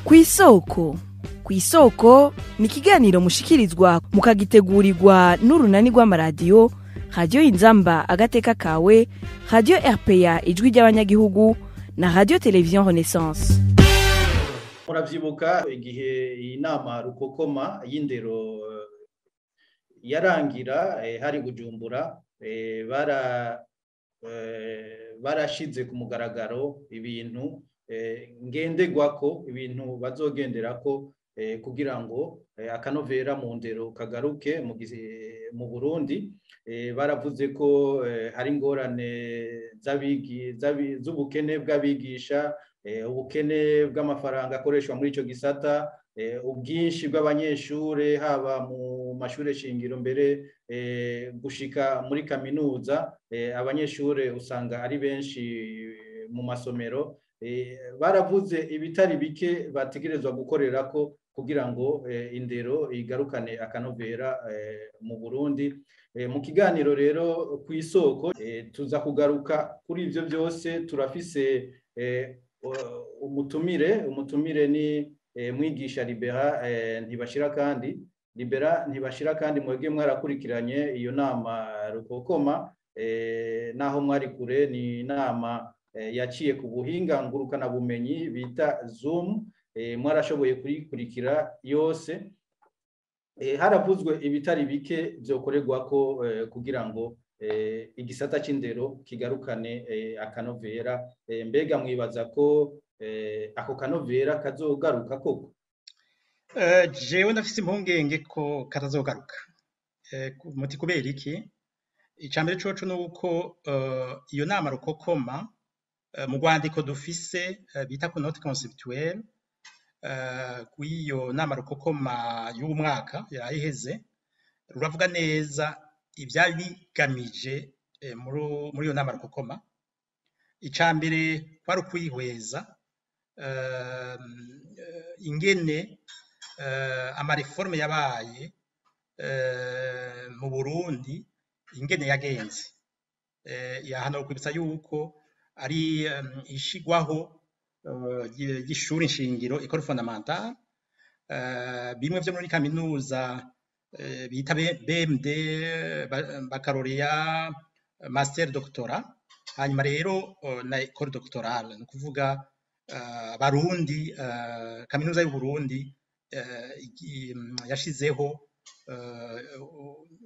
Kw'isoko. Kw'isoko ni ikiganiro mushikirizwa mukagitegurirwa n'urunani rw'amaradiyo Radiyo Inzamba Agateka Kawe, Radiyo RPA Ijwi ry'Abanyagihugu na Radiyo Televiziyo Renaissance. Muravyibuka igihe iyi nama rukokoma y'indero yarangira hari Bujumbura, barashize ku mugaragaro ibintu ngenderwako, ibintu bazogenderako kugira ngo akanovera mu ndero kagaruke mu Burundi. Baravuze ko hari ingorane z'ubukene bw'abigisha, ubukene bw'amafaranga akoreshwa muri ico gisata, ubwinshi bw'abanyeshure haba mu mashure shingiro mbere gushika muri kaminuza, abanyeshure usanga ari benshi mu masomero. Baravuze ibitari bike bategerezwa gukorerako kugira ngo indero igarukane akanovera mu Burundi. Mu kiganiro rero kw'isoko tuza kugaruka kuri ivyo byose. Turafise umutumire ni mwigisha Libera Ntibashira. Kandi Libera Ntibashira, kandi mwebwe mwarakurikiranye iyo nama rukokoma naho mwari kure. Ni inama yaciye ku buhinga ngurukana bumenyi bita Zoom, mwarashoboye kuyikurikira yose. Haravuzwe ibitari bike vyokorerwako kugira ngo igisata c'indero kigarukane akanovera. Mbega mwibaza ko ako kanovera kazogaruka koko? Jewe ndafise impungenge ko katazogaruka. Muti kubera iki? Icambere coco nuko iyo nama rukokoma, mu rwandiko dufise bita ko note conceptuelle kw'iyo nama rukokoma y'umwaka yarayiheze, ruravuga neza ivyari bigamije muri iyo nama rukokoma. Icambere kwari ukwihweza ingene ama réformes yabaye mu Burundi, ingene yagenze. Hano kwibutsa yuko ari ishigwaho ry'ishuri nshingiro, école fondamentale, bimwe vyo muri kaminuza bita BMD, baccalauréat, master, doctorat, hanyuma rero na école doctorale, ni ukuvuga Abarundi, kaminuza y'u Burundi yashizeho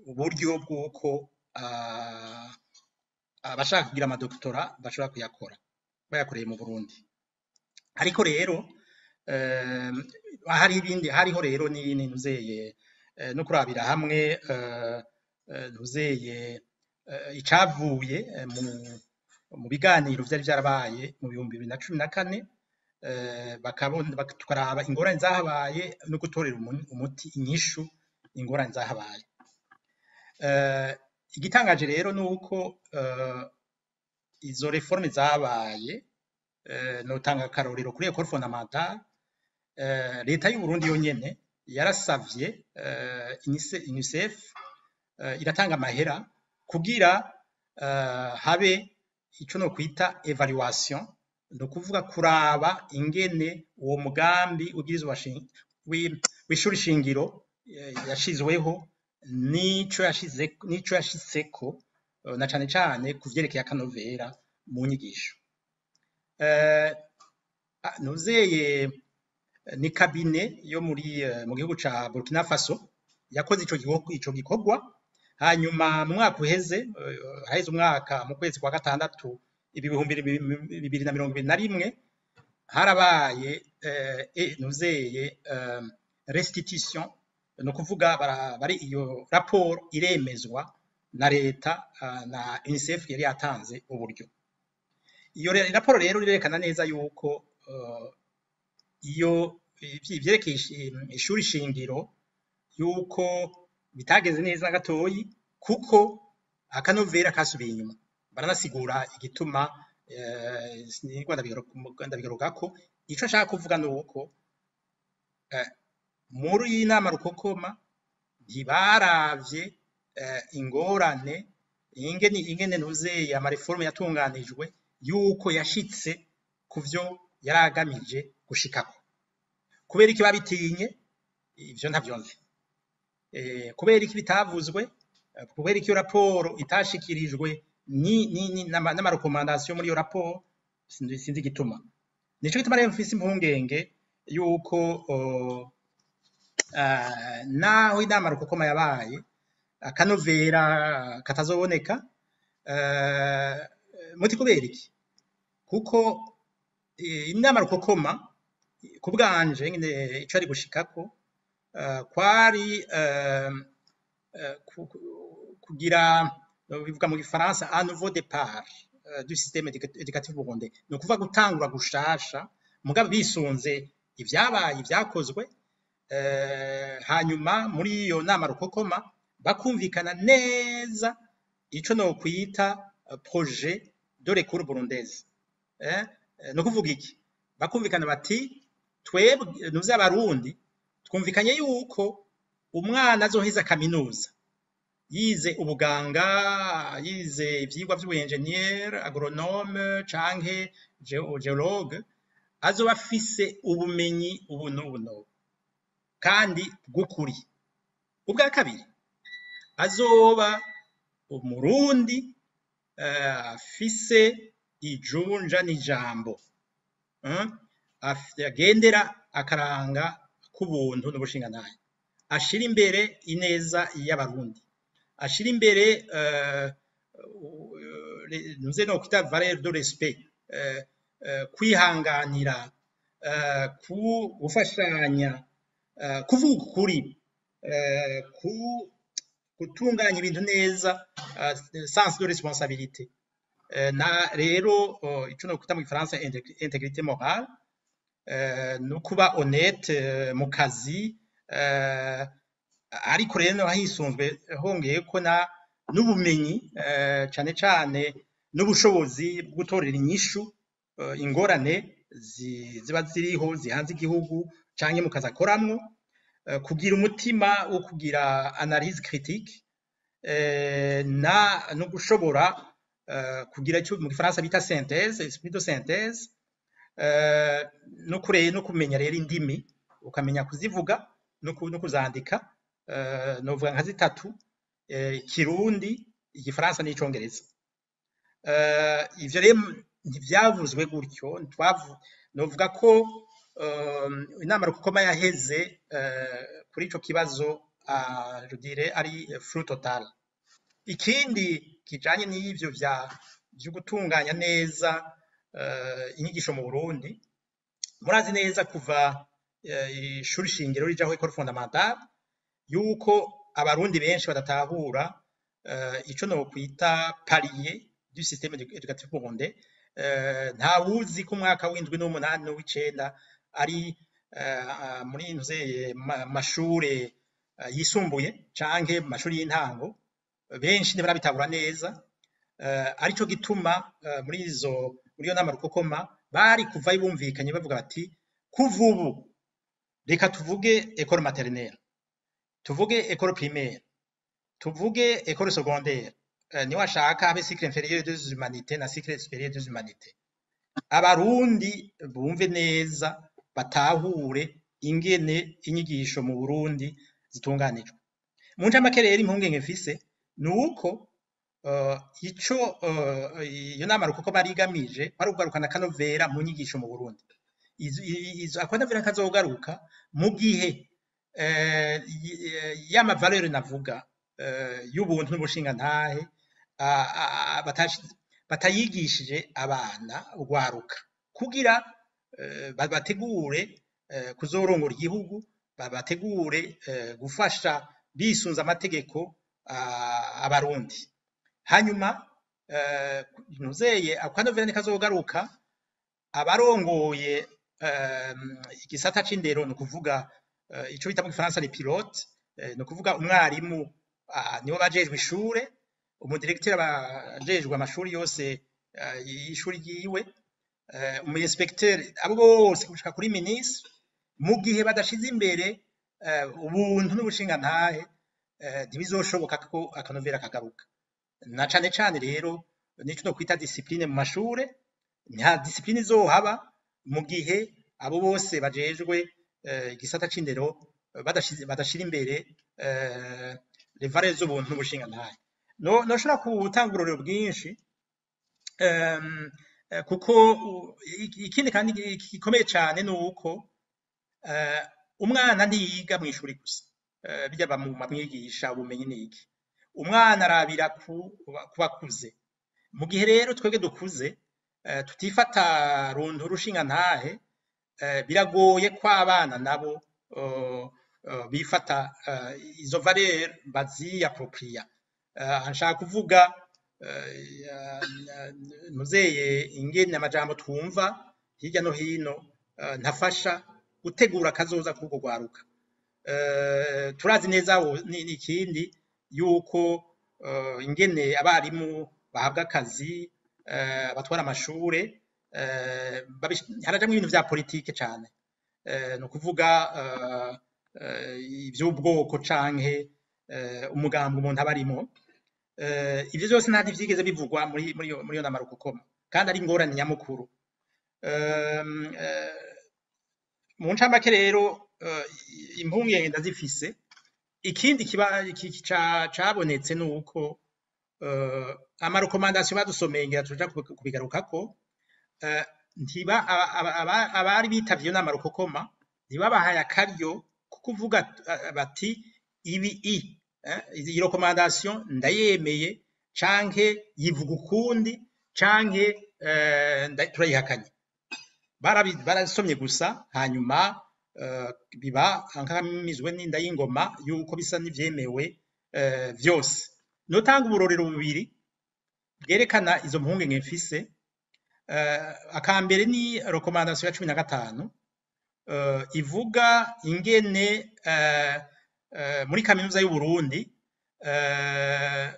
uburyo bw'uko abashaka kugira ama doctorats bashobora kuyakora bayakoreye mu Burundi. Ariko rero hari ibindi, hariho rero ni ntuzeye no kurabira hamwe ntuzeye icavuye mu biganiro vyari vyarabaye mu 2014, bakabona, tukaraba ingorane zahabaye no gutorera umuti, inyishu ingorane zahabaye. Igitangaje rero nuko izo réformes zabaye, notanga akarorero kuri école fondamentale, leta y'u Burundi yonyene yarasavye UNICEF, iratanga amahera kugira habe ico no kwita évaluation, ni ukuvuga kuraba ingene uwo mugambi w'ishuri shingiro yashizweho nico yashitseko, na cane cane ku vyerekeye akanovera mu nyigisho. Nuzeye ni cabinet yo muri mu gihugu ca Burkina Faso yakoze ico gikorwa. Hanyuma mu mwaka uheze, haheze umwaka, mu kwezi kwa gatandatu 2021, harabaye nuzeye restitution, ni ukuvuga bari iyo raporo iremezwa na leta na UNICEF yari yatanze uburyo. Iyo raporo rero irerekana neza yuko iyo ivyerekeye ishuri shingiro yuko bitageze neza gatoyi, kuko akanovera kasubiye inyuma. Baranasigura igituma, sinigwa ndabigarukako. Ico nshaka kuvuga ni uko muri iyi nama rukokoma ntibaravye ingorane, ingene ntuzeye ama réformes yatunganijwe yuko yashitse ku vyo yari agamije gushikako. Kubera iki babitinye? Ivyo ntavyo nzi. Kubera iki bitavuzwe? Kubera iki iyo raporo itashikirijwe n'ama recommandations muri iyo raporo? Sinzi igituma. Nico gituma rero mfise impungenge yuko naho inama rukokoma yabaye, akanovera katazoboneka. Muti kubera iki? Kuko inama rukokoma ku bwanje nyine ico ari gushikako kwari kugira, bivuga mu gifaransa, un nouveau départ du système éducatif burundais, ni ukuvuga gutangura gushasha mugabo bisunze ivyabaye, ivyakozwe. Hanyuma muri iyo nama rukokoma bakumvikana neza ico nokwita projet de l'école burundaise. Ni ukuvuga iki? Bakumvikana bati: "Twebwe nuze abarundi twumvikanye yuko umwana azoheza kaminuza yize ubuganga, yize ivyigwa vy'ubu-ingénieur agronome canke géologue, azoba afise ubumenyi ubu n'ubu n'ubu kandi bw'ukuri. Ubwa kabiri, azoba umurundi afise ijunja n'ijambo, agendera akaranga k'ubuntu n'ubushingantahe, ashira imbere ineza y'abarundi, ashira imbere nuze no kwita valeur de respect, kwihanganira, gufashanya, kuvuga ukuri, gutunganya ibintu neza, sens de responsabilité, na rero ico no kwita mu gifaransa intégrité morale, no kuba honnête mu kazi, ariko rero no hisunzwe hongeyeko na n'ubumenyi, cane cane n'ubushobozi bwo gutorera inyishu ingorane ziba ziriho zihanze igihugu canke mu kazi akoramwo, kugira umutima wo kugira analyse critique, na no gushobora kugira ico mu gifaransa bita synthèse, esprit de synthèse, no kure no kumenya rero indimi, ukamenya kuzivuga no kuzandika, novuga nka zitatu: Kirundi, Igifaransa n'Icongereza. Ivyo rero ntivyavuzwe gutyo. Novuga ko inama rukokoma yaheze kuri ico kibazo, je dirais, ari flou total. Ikindi kijanye n'ivyo vyo gutunganya neza inyigisho mu Burundi, murazi neza kuva ishuri shingiro rijaho, école fondamentale, yuko abarundi benshi badatahura ico nokwita palier du système éducatif burundais. Ntawuzi ko umwaka w'indwi n'umunani n'uw'icenda ari muri ntuze mashure yisumbuye canke mu mashuri y'intango. Benshi ntibarabitahura neza. Arico gituma muri iyo nama rukokoma bari kuvayo bumvikanye, bavuga bati: "Kuva ubu reka tuvuge école maternelle, tuvuge école primaire, tuvuge école secondaire, niwashaka habe cycle inférieur des humanités na cycle supérieur des humanités." Abarundi bumve neza, batahure ingene inyigisho mu Burundi zitunganijwe. Mu ncamake rero, impungenge mfise ni uko ico iyo nama rukokoma yari igamije kwari ukugarukana akanovera mu nyigisho mu Burundi. Izo akanovera kazogaruka mu gihe y'ama valeurs navuga y'ubuntu n'ubushingantahe batayigishije abana, urwaruka, kugira babategure kuzorongora igihugu, babategure gufasha bisunze amategeko abarundi. Hanyuma ntuzeye akanovera ntikazogaruka abarongoye igisata c'indero, ni ukuvuga ico bita mu gifaransa les pilotes, ni ukuvuga umwarimu nibo bajejwe ishure, umudirekiteri abajejwe amashuri yose y'ishuri ryiwe, umu inspecteur, abo bose gushika kuri ministre, mu gihe badashize imbere ubuntu n'ubushingantahe, ntibizoshoboka ko akanovera kagaruka. Na cane cane rero nico nokwita discipline mu mashure. Nta discipline izohaba mu gihe abo bose bajejwe igisata c'indero badashira imbere les valeurs z'ubuntu n'ubushingantahe. No noshobora gutanga uburorero bwinshi, kuko ikindi kandi gikomeye cane ni uko umwana ntiyiga mw'ishuri gusa, birya bamwigisha ubumenyi n'iki, umwana arabira ku bakuze. Mu gihe rero twebwe dukuze tutifata runtu rushingantahe, biragoye ko abana nabo bifata izo valeur baziyapropriya. Nshaka kuvuga muzeye ingene amajambo twumva hirya no hino ntafasha gutegura akazoza k'urwo rwaruka. Turazi neza n'ikindi yuko ingene abarimu bahabwa akazi, batwara amashure, harajamwo ibintu vya politike cane, ni ukuvuga ivy'ubwoko canke umugambi umuntu aba arimwo. Ivyo vyose nta ntivyigeze bivugwa muri iyo nama rukokoma, kandi ari ingorane nyamukuru. Mu ncamake rero, impungenge ndazifise. Ikindi kiba cabonetse ni uko amarekomandasiyo badusomeye, ngira tuja kubigarukako, ntiba abari bitavye iyo nama rukokoma ntibabahaye akaryo ko kuvuga bati ibi iyi recommandation ndayemeye canke yivuga ukundi canke turayihakanye. Barasomye gusa, hanyuma biba nkamizwe n'inda y'ingoma yuko bisa n'ivyemewe vyose. Notanga uburorero bubiri bwerekana izo mpungenge mfise. Akambere ni recommandation ya 15, ivuga ingene muri kaminuza y'u Burundi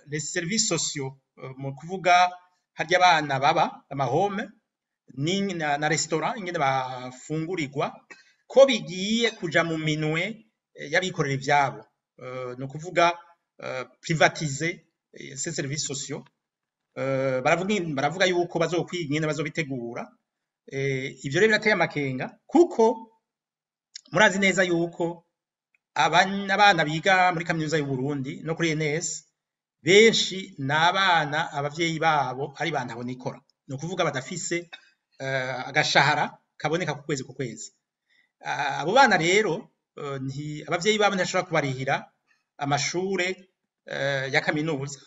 les services sociaux, mu kuvuga harya abana baba amahome na restaurant ingene bafungurirwa, ko bigiye kuja mu minwe y'abikorera ivyabo, ni ukuvuga privatiser ces services sociaux. Baravuga yuko bazokwiga ingene bazobitegura. Ivyo rero birateye amakenga, kuko murazi neza yuko abana biga muri kaminuza y'u Burundi no kuri ENS benshi ni abana abavyeyi babo ari ba ntahonikora, ni ukuvuga badafise agashahara kaboneka ku kwezi ku kwezi. Abo bana rero abavyeyi babo ntibashobora kubarihira amashure ya kaminuza.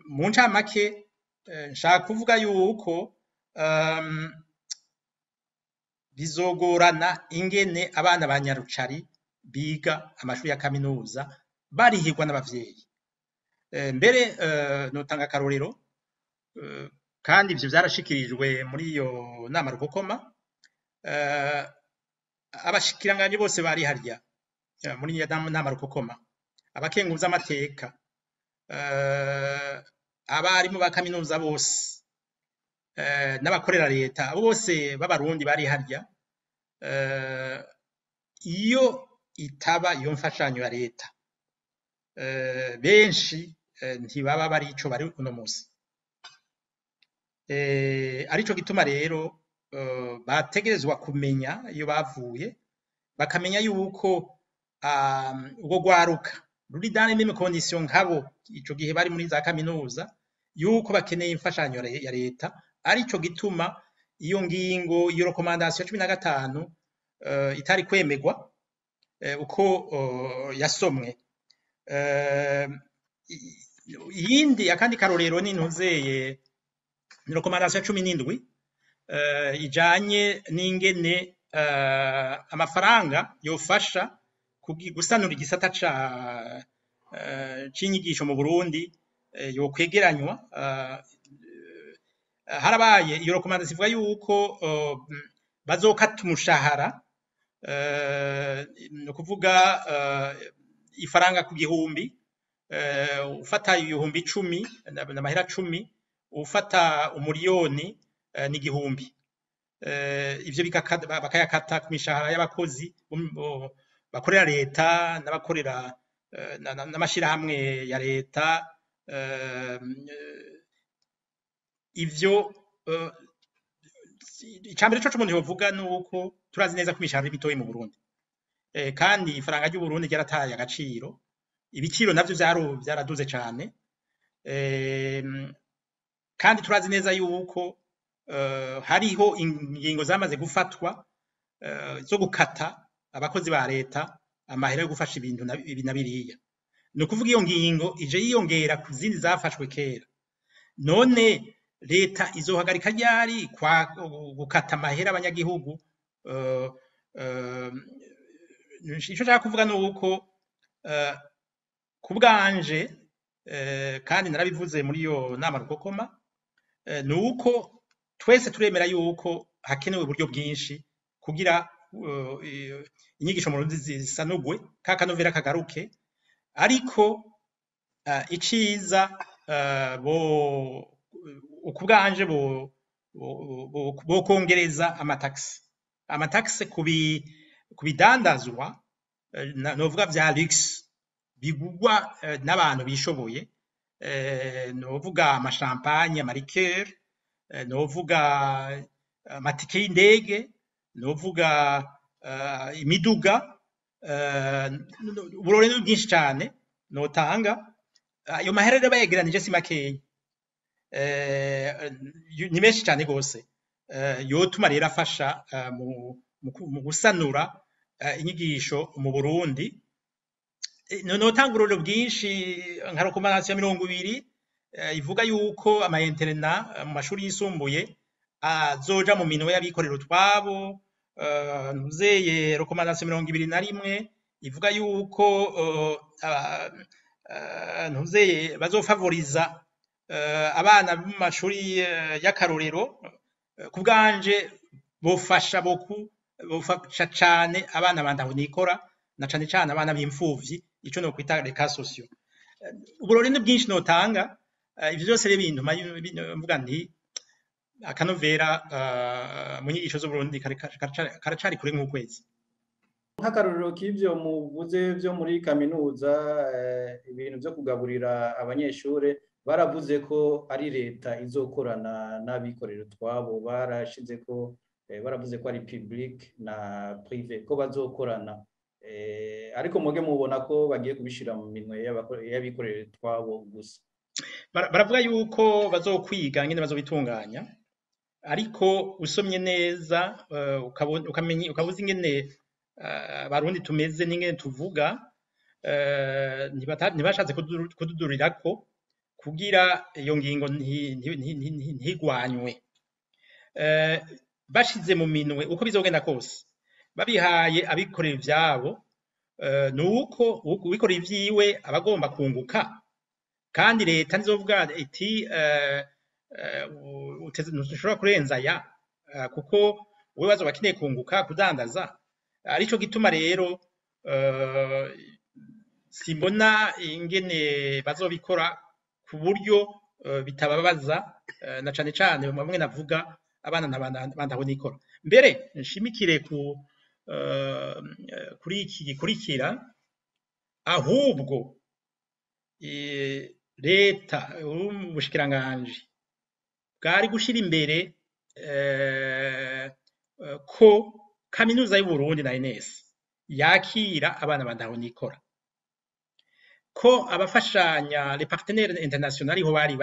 Mu ncamake, nshaka kuvuga yuko bizogorana ingene abana ba nyarucari biga amashuri ya kaminuza barihirwa n'abavyeyi. Mbere notanga akarorero, kandi ivyo vyarashikirijwe muri iyo nama rukokoma. Abashikiranganji bose bari harya muri iyo nama rukokoma, abakenguza amateka, abarimu ba kaminuza bose, n'abakorera leta, abo bose b'abarundi bari harya, iyo itaba iyo mfashanyo ya leta, benshi ntibaba bari ico bari uno musi. Arico gituma rero bategerezwa kumenya iyo bavuye, bakamenya yuko urwo rwaruka ruri dans les mêmes conditions nkabo ico gihe bari muri za kaminuza, yuko bakeneye imfashanyo ya leta. Arico gituma iyo ngingo, iyo recommandation ya 15 itari kwemerwa uko yasomwe. Iyindi, akandi karorero ni ntuzeye ni recommandation ya 17, ijanye n'ingene amafaranga yofasha gusanura igisata c'inyigisho mu Burundi yokwegeranywa. Harabaye iyo recommandation ivuga yuko bazokata umushahara, ni ukuvuga ifaranga ku gihumbi, ufata 10.000 n'amahera 10, ufata umuriyoni ni 1,000. Ivyo bakayakata ku mishahara y'abakozi bakorera leta n'abakorera n'amashirahamwe ya leta. Ivyo Icambere coco umuntu yovuga nuko turazi neza ko imishahara ari mitoyi mu Burundi, kandi ifaranga ry'u Burundi ryarataye agaciro, ibiciro navyo vyaraduze cane, kandi turazi neza yuko hariho ingingo zamaze gufatwa zo gukata abakozi ba leta amahera yo gufasha ibintu ibi na biriya. Ni ukuvuga iyo ngingo ije yiyongera ku zindi zafashwe kera. None leta izohagarika ryari kwa gukata amahera abanyagihugu? Ico nshaka kuvuga ni uko ku bwanje, kandi narabivuze muri iyo nama rukokoma, ni uko twese turemera yuko hakenewe uburyo bwinshi kugira inyigisho mu Burundi zisanurwe, ka kanovera kagaruke. Ariko iciza, bo ukubwanje bokongereza amataxi ku bidandazwa, novuga vya luxe bigurwa n'abantu bishoboye, novuga amashampanye, ama liqueurs, novuga amatike y'indege, novuga imiduga, uburore ni bwinshi cane notanga. Ayo mahera rero bayegeranije si makeya, ni menshi cane gose, yotuma rero afasha mu gusanura inyigisho mu Burundi. Notanga uburorero bwinshi nka recommandation ya 20 ivuga yuko ama internats mu mashuri yisumbuye azoja mu minwe y'abikorera utwabo. Ntuzeye recommandation 21 ivuga yuko ntuzeye bazofavoriza abana bo mu mashuri y'akarorero. Ku bwanje bofasha boku bofasha cane abana bantahonikora, na cane cane abana b'imfuvyi, ico no kwita les cas sociaux. Uburore ni bwinshi notanga. Ivyo vyose rero ibintu mvuga nti akanovera mu nyigisho z'Uburundi karacari kure nk'ukwezi. Nk'akarorero k'ivyo muvuze vyo muri kaminuza, ibintu vyo kugaburira abanyeshure, baravuze ko ari leta izokorana n'abikorera utwabo, barashize ko baravuze ko ari public na privé ko bazokorana, ariko mwebwe mubona ko bagiye kubishira mu minwe y'abikorera utwabo gusa. Baravuga yuko bazokwiga nyene bazobitunganya, ariko usomye neza ukamenya, ukabuza ingene Abarundi tumeze n'ingene tuvuga, ntibashatse kududurirako kugira iyo ngingo ntigwanywe. Bashize mu minwe, uko bizogenda kose, babihaye abikorera ivyabo, nuko uwikorera ivyiwe aba agomba kunguka, kandi leta ntizovuga iti ntushobora kurenza aya, kuko wewe bazoba bakeneye kunguka kudandaza. Arico gituma rero simbona ingene bazobikora ku buryo bitababaza, na cane cane bamwe navuga abana bantahonikora. Mbere nshimikire ku kuri iki gikurikira: ahubwo leta, ubushikiranganji bwari gushira imbere ko kaminuza y'Uburundi na ENS yakira abana bantahonikora, ko abafashanya, les partenaires internationaux, ariho bari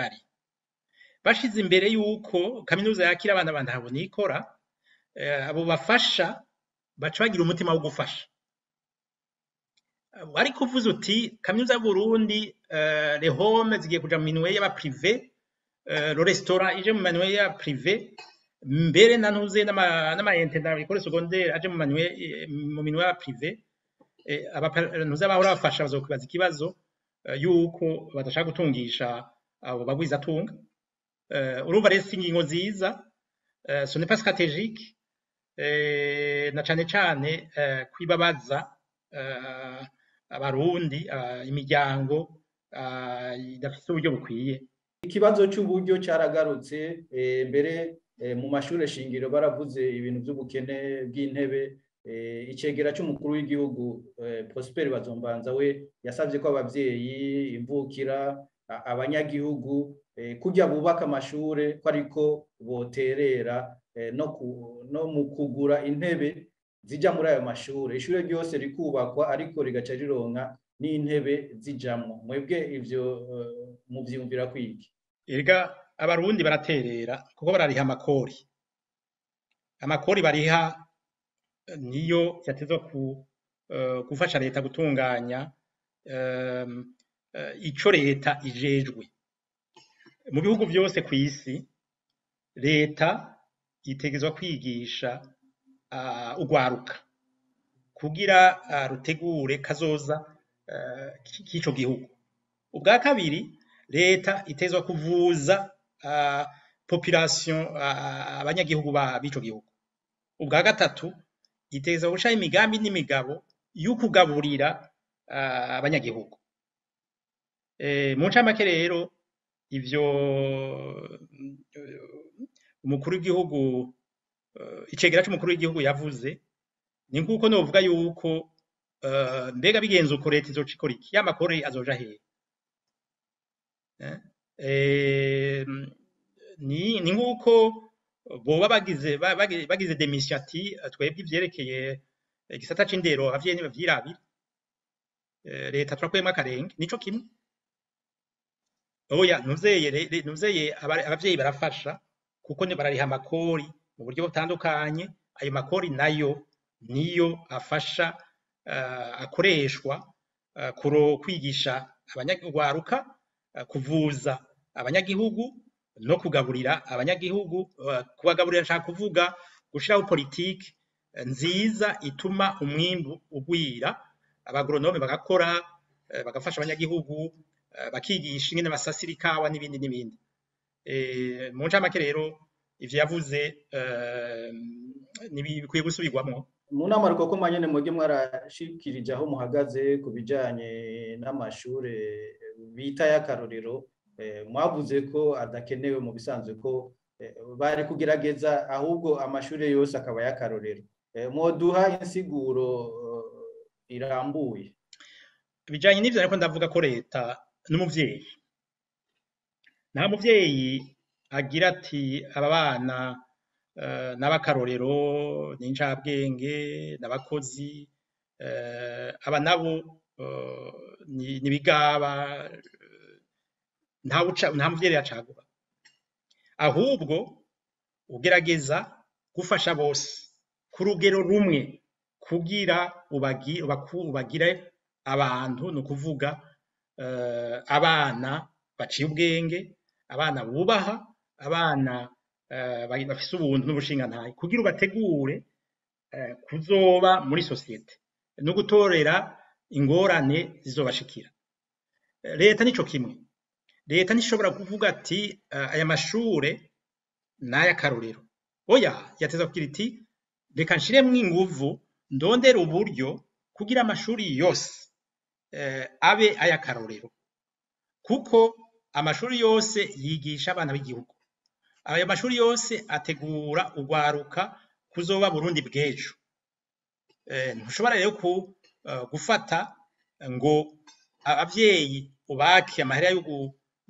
bashize imbere yuko kaminuza yakira abana bantahonikora, abo bafasha baca bagira umutima wo gufasha. Ariko uvuze uti kaminuza y'Uburundi, les homes zigiye kuja mu minwe y'aba privé, le restaurant ije mu minwe y'aba privé, mbere na ntuze n'ama internat, école secondaire aje mu minwe y'aba privé, ntuze abahora bafasha bazokwibaza ikibazo yuko badashaka gutungisha abo bagwizatunga. Urumva rero si ingingo nziza, ce n'est pas stratégique, na cane cane kwibabaza Abarundi, imiryango idafise uburyo bukwiye. Ikibazo c'uburyo caragarutse mbere mu mashure shingiro, baravuze ibintu vy'ubukene bw'intebe. Icegera c'umukuru w'igihugu Prosper Bazombanza we yasavye ko abavyeyi, imvukira, abanyagihugu Kujya bubaka amashure ko ariko boterera no mu kugura intebe zijya muri ayo mashure, ishure ryose rikubakwa ariko rigaca rironka n'intebe zijamwo. Mwebwe ivyo muvyiyumvira kwiki? Erega abarundi baraterera kuko barariha amakori. Amakori bariha niyo yatezwa ku gufasha leta gutunganya ico leta ijejwe. Mu bihugu vyose kw'isi leta itegezwa kwigisha ugwaruka kugira rutegure kazoza k'ico gihugu. Ubwa kabiri, leta itezwa kuvuza population, abanyagihugu b'ico gihugu. Ubwa gatatu, itezwa gushira imigambi n'imigabo y'ukugaburira abanyagihugu. Mu ncamake rero, ivyo umukuru w'igihugu, icegera c'umukuru w'igihugu yavuze, ni nkuko novuga yuko mbega bigenze uko leta izoca ikora iki? Ya makori azoja hehe? Ni nkuko boba bagize démission ati twebwe ivyerekeye igisata c'indero abavyeyi ntibavyirabira, leta turakuyemwo akarenge. Nico kimwe. Oya, ntuzeye, abavyeyi barafasha kuko ni barariha amakori mu buryo butandukanye. Ayo makori nayo niyo afasha, akoreshwa kwigisha abanyagwaruka, kuvuza abanyagihugu no kugaburira abanyagihugu. Kubagaburira nshaka kuvuga gushiraho politike nziza ituma umwimbu ugwira, abagoronome bagakora, bagafasha abanyagihugu, bakigisha ingene basasira ikawa n'ibindi n'ibindi. Mu ncamake rero, ivyo yavuze ntibikwiye gusubirwamwo. Mu nama rukokoma nyene, mwebwe mwarashikirije aho muhagaze ku bijanye n'amashure bita y'akarorero. Mwavuze ko adakenewe mu bisanzwe, ko bari kugerageza ahubwo amashure yose akaba y'akarorero. Mwoduha insiguro irambuye? Bijanye n'ivyo ariko ndavuga ko leta n'umuvyeyi, nta muvyeyi agira ati aba bana n'abakarorero, n'incabwenge, n'abakozi, aba nabo ni bigaba. Nta muvyeyi acagura, ahubwo ugerageza gufasha bose ku rugero rumwe kugira ubagire abantu, ni ukuvuga abana baciye ubwenge, abana bubaha, abana bafise ubuntu n'ubushingantahe, kugira ubategure kuzoba muri sosiyete no gutorera ingorane zizobashikira. Leta nico kimwe. Leta ntishobora kuvuga ati aya mashure n'ay'akarorero. Oya, yateza kugira iti reka nshiremwo inguvu, ndondere uburyo kugira amashuri yose abe ay'akarorero, kuko amashuri yose yigisha abana b'igihugu. Ayo mashuri yose ategura ugwaruka kuzoba Burundi bw'ejo. Ntushobora rero gufata ngo abavyeyi ubake amahera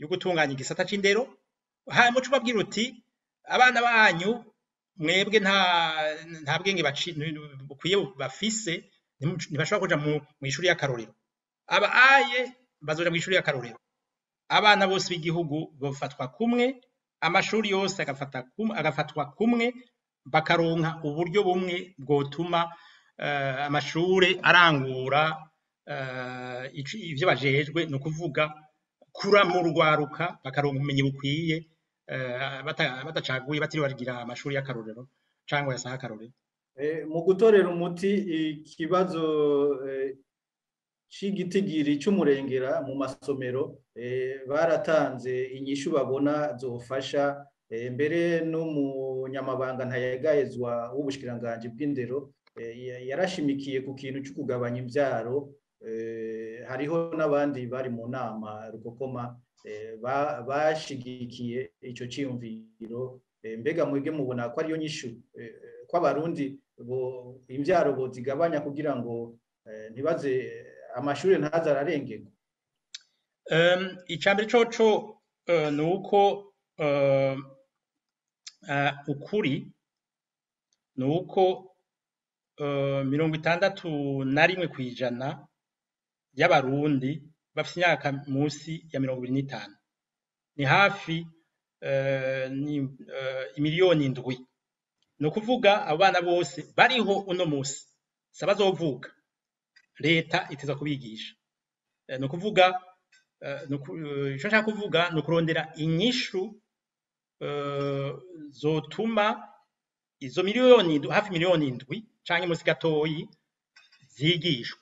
yo gutunganya igisata c'indero, hanyuma uce ubabwira uti abana banyu mwebwe nta bwenge bukwiye bafise, ntibashobora kuja mw'ishuri y'akarorero. Aba aye bazoja mw'ishuri y'akarorero. Abana bose b'igihugu bafatwa kumwe, amashuri yose agafatwa kumwe, bakaronka uburyo bumwe bwotuma amashure arangura ivyo bajejwe, ni ukuvuga kuramura urwaruka, bakaronka ubumenyi bukwiye, badacaguye, batiriwe baragira amashuri y'akarorero cangwa yasaha akarorero. Mu gutorera umuti ikibazo c'igitigiri c'umurengera mu masomero, baratanze inyishu babona zofasha. Mbere n'umunyamabanga ntayegayezwa w'ubushikiranganji bw'indero yarashimikiye ku kintu cyo kugabanya imbyaro. Hariho n'abandi bari mu nama rukokoma bashigikiye ico ciyumviro. Mbega mwebwe mubona ko ariyo nyishu, ko abarundi imbyaro bozigabanya kugira ngo ntibaze amashuri ntaze ararengerwa? Icambere coco, ni uko ukuri ni uko 61% y'Abarundi bafite imyaka munsi ya 25, ni hafi ni 7 miliyoni. Ni ukuvuga abo bana bose bariho uno musi, si abazovuka, leta iteza kubigisha. Ni ukuvuga ico nshaka kuvuga ni ukurondera inyishu zotuma izo miliyoni, hafi 7 miliyoni canke musi gatoyi, zigishwa.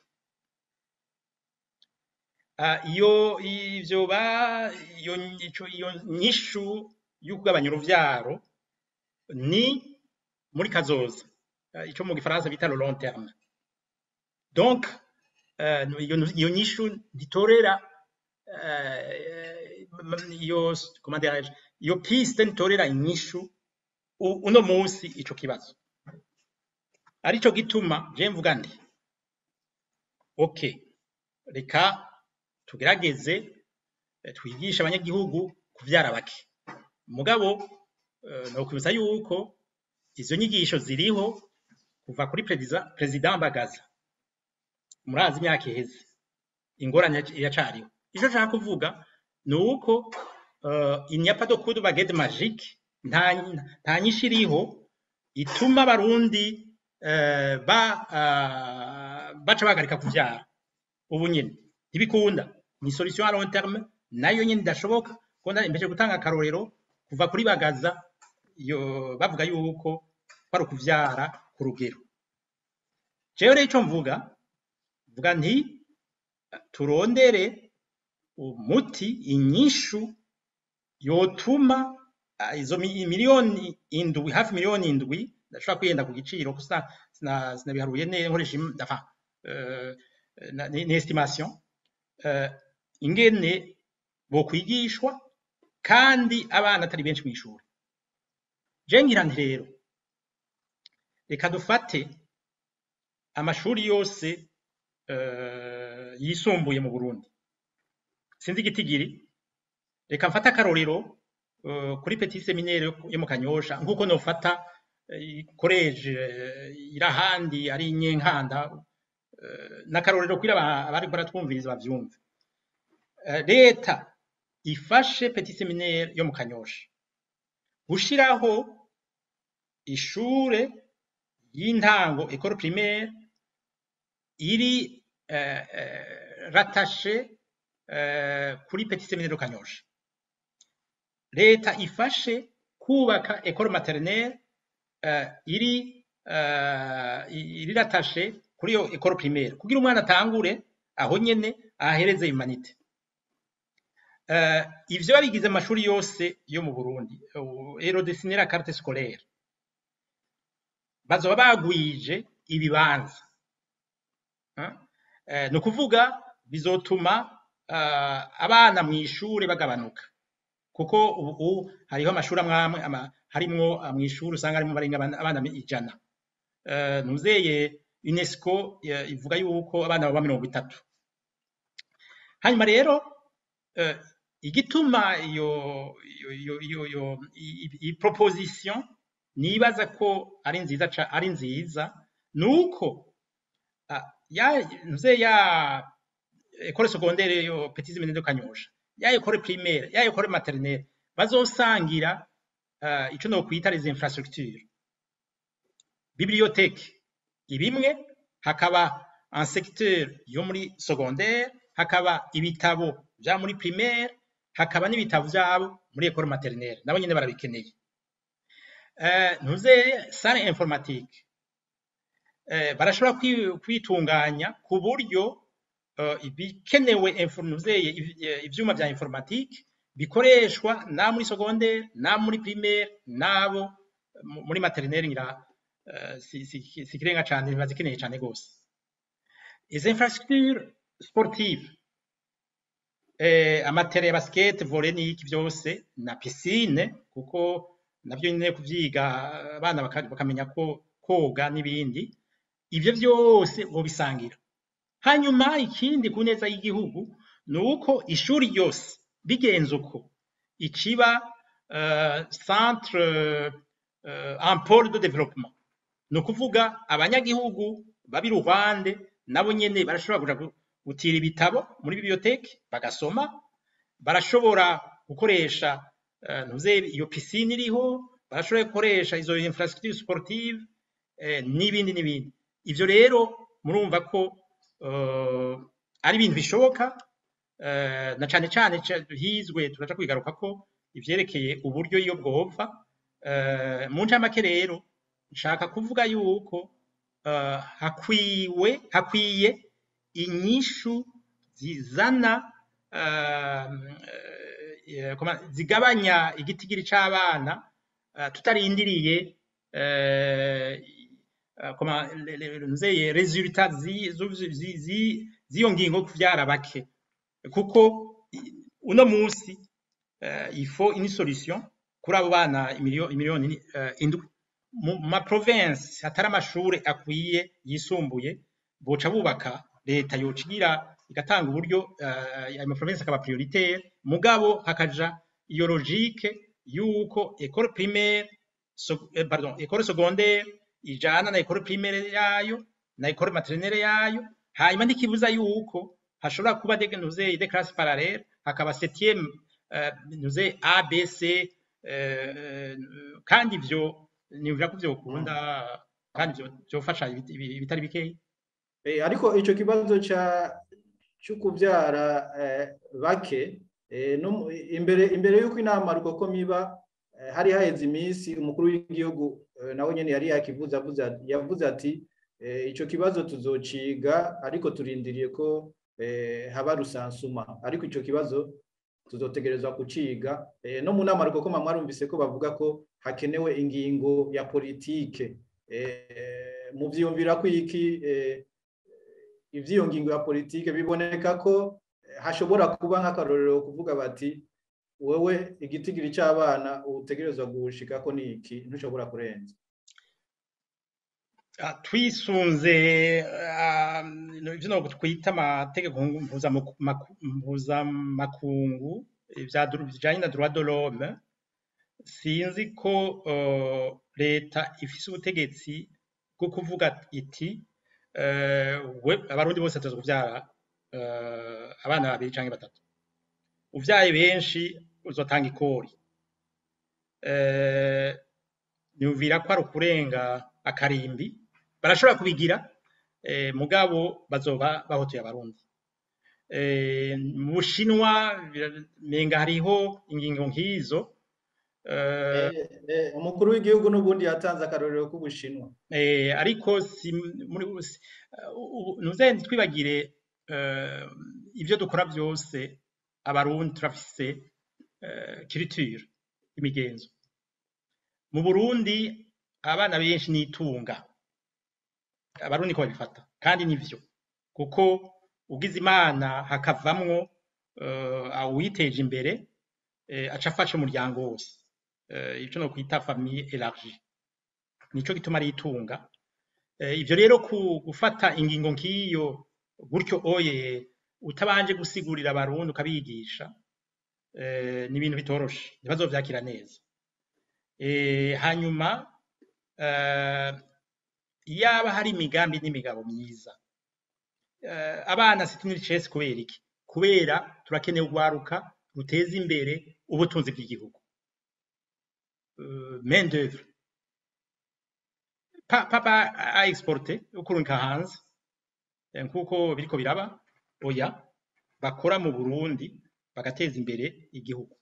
Iyo ivyo ba iyo ico iyo nyishu yo kugabanya uruvyaro ni muri kazoza, ico mu gifaransa bita le long terme. Donc iyo nyishu ntitorera iyo, comment dirais-je, iyo piste ntitorera inyishu uno munsi ico kibazo. Arico gituma je mvuga nti ok, reka tugerageze twigishe abanyagihugu kuvyara bake, mugabo nokwibutsa yuko izo nyigisho ziriho kuva kuri président Bagaza. Murazi imyaka iheze, ingorane iracariho. Ico nshaka kuvuga ni uko il n'y a pas de coup de baguette magique, nta nyishu iriho ituma Abarundi baca bahagarika kuvyara ubu nyene, ntibikunda. Ni solution à long terme, nayo nyene idashoboka, kuko mpejeje gutanga akarorero kuva kuri Bagaza, iyo bavuga yuko ko ari ukuvyara ku rugero. Jewe rero ico mvuga nti turondere umuti, inyishu yotuma izo 7 miliyoni, hafi 7 miliyoni, ndashobora kwihenda ku giciro ko sinabiharuye neza, nkoresha enfin, ni estimation, ingene bokwigishwa kandi abana atari benshi mw'ishure. Je ngira nti rero reka dufate amashuri yose yisumbuye mu Burundi, sinzi igitigiri, reka mfate akarorero kuri Petit Séminaire yo mu Kanyosha, nkuko nofata collège iri ahandi ari Nyenkanda, n'akarorero kugira abariko baratwumviriza bavyumve. Leta ifashe Petit Séminaire yo mu Kanyosha gushiraho ishure y'intango, école primaire, iri rattachée kuri Petit Séminaire de Kanyosha. Leta ifashe kubaka école maternelle iri rattachée kuri iyo école primaire, kugira umwana atangure aho nyene ahereze humanité. Ivyo babigize mu mashuri yose yo mu Burundi, et redessiner la carte scolaire, bazoba bagwije ibibanza. Ni ukuvuga bizotuma abana mw'ishure bagabanuka, kuko ubu hariho amashuri amwe amwe harimwo mw'ishure usanga harimwo barenga abana 100. Ntuzeye UNESCO ivuga yuko abana baba 30. Hanyuma rero igituma iyo iyi proposition nibaza ko ari nziza, ari nziza, nuko ya ntuze ya école secondaire yo Petit Séminaire de Kanyosha, ya école primaire, ya école maternelle, bazosangira ico no kwita les infrastructures, bibliothèque ibimwe, hakaba un secteur yo muri secondaire, hakaba ibitabo vya muri primaire, hakaba n'ibitabo vyabo muri école maternelle, nabo nyene barabikeneye. Ntuze salle informatique, barashobora kwitunganya ku buryo ibikenewe, ntuzeye ivyuma vya informatique bikoreshwa na muri secondaire na muri primaire nabo muri maternelle, ngira si ikirenga cane, ntibazikeneye cane gose. Izo infrastructures sportives, ama terrains ya basket, volley n'iki vyose, na piscine, kuko navyo nyene kuvyiga abana bakamenya ko koga n'ibindi, ivyo vyose bobisangira. Hanyuma ikindi ku neza y'igihugu ni uko ishuri ryose bigenze uko Ikiba centre, un pôle de développement. Ni ukuvuga abanyagihugu baba iruhande nabo nyene barashobora kuja gutira ibitabo muri bibliothèque bagasoma, barashobora gukoresha ntuze iyo piscine iriho, barashobora gukoresha izo infrastructure sportive n'ibindi n'ibindi. Ivyo rero murumva ko ari ibintu bishoboka, na cane cane hizwe, turaja kwigaruka ko ivyerekeye uburyo iyo bwova. Mu ncamake rero nshaka kuvuga yuko hakwiye inyishu zizana zigabanya igitigiri c'abana, tutarindiriye comment, nzeye résultat z'iyo ngingo yo kuvyara bake, kuko uno munsi il faut une solution kuri abo bana imiliyoni 7 mu ma province hatari amashure akwiye yisumbuye. Boca bubaka, leta yocigira igatanga uburyo, ayo ma province akaba prioritaire, mugabo hakaja iyo logique yuko école primaire, pardon, école secondaire ijana na école primaire yayo na école maternelle yayo. Hanyuma ntikibuza yuko hashobora kuba nuze des classes parallèles, hakaba septième, nuze A B C, kandi ivyo niyumvira ko vyokunda kandi vyofasha ibitari bikeyi. Ariko ico kibazo cyo kubyara bake, no imbere y'uko inama rukokoma iba, hari haheze iminsi umukuru w'igihugu nawe nyene yari yakivuze, yavuze ati ico kibazo tuzociga, ariko turindiriye ko haba recensement, ariko ico kibazo tuzotegerezwa kuciga. No mu nama rukokoma mwarumvise ko bavuga ko hakenewe ingingo ya politike. Muvyiyumvira ko iki ivy'iyo ngingo ya politike biboneka ko hashobora kuba nk'akarorero kuvuga bati wewe igitigiri c'abana utegerezwa gushikako ni iki, ntushobora kurenza? Twisunze ivyo no twita amategeko mpuzamakungu bijanye na droit de l'homme, sinzi ko leta ifise ubutegetsi bwo kuvuga iti we abarundi bose tuza kuvyara abana babiri canke batatu, uvyaye benshi uzotanga ikori. Niyumvira ko ari ukurenga akarimbi. Barashobora kubigira, mugabo bazoba bahotoye abarundi. Mu Bushinwa menga hariho ingingo nk'izo. Umukuru w'igihugu n'ubundi yatanze akarorero k'Ubushinwa. Ariko si muri nuze twibagire ivyo dukora byose, abarundi turafise culture, imigenzo. Mu Burundi abana benshi nitunga, abarundi ko babifata, kandi nivyo, kuko ugize Imana hakavamwo uwiteje imbere, aca afasha umuryango wose, ico no kwita famille élargie. Nico gituma ari itunga. Ivyo rero gufata ingingo nk'iyo gutyo oye utabanje gusigurira abarundi ukabigisha, ni ibintu bitoroshe, ntibazovyakira neza. Hanyuma yaba hari imigambi n'imigabo myiza, abana c'est une richesse. Kubera iki? Kubera turakeneye urwaruka ruteza imbere ubutunzi bw'igihugu, main d'œuvre pas à exporter, ukurungika hanze nkuko biriko biraba, oya, bakora mu Burundi bagateza imbere igihugu.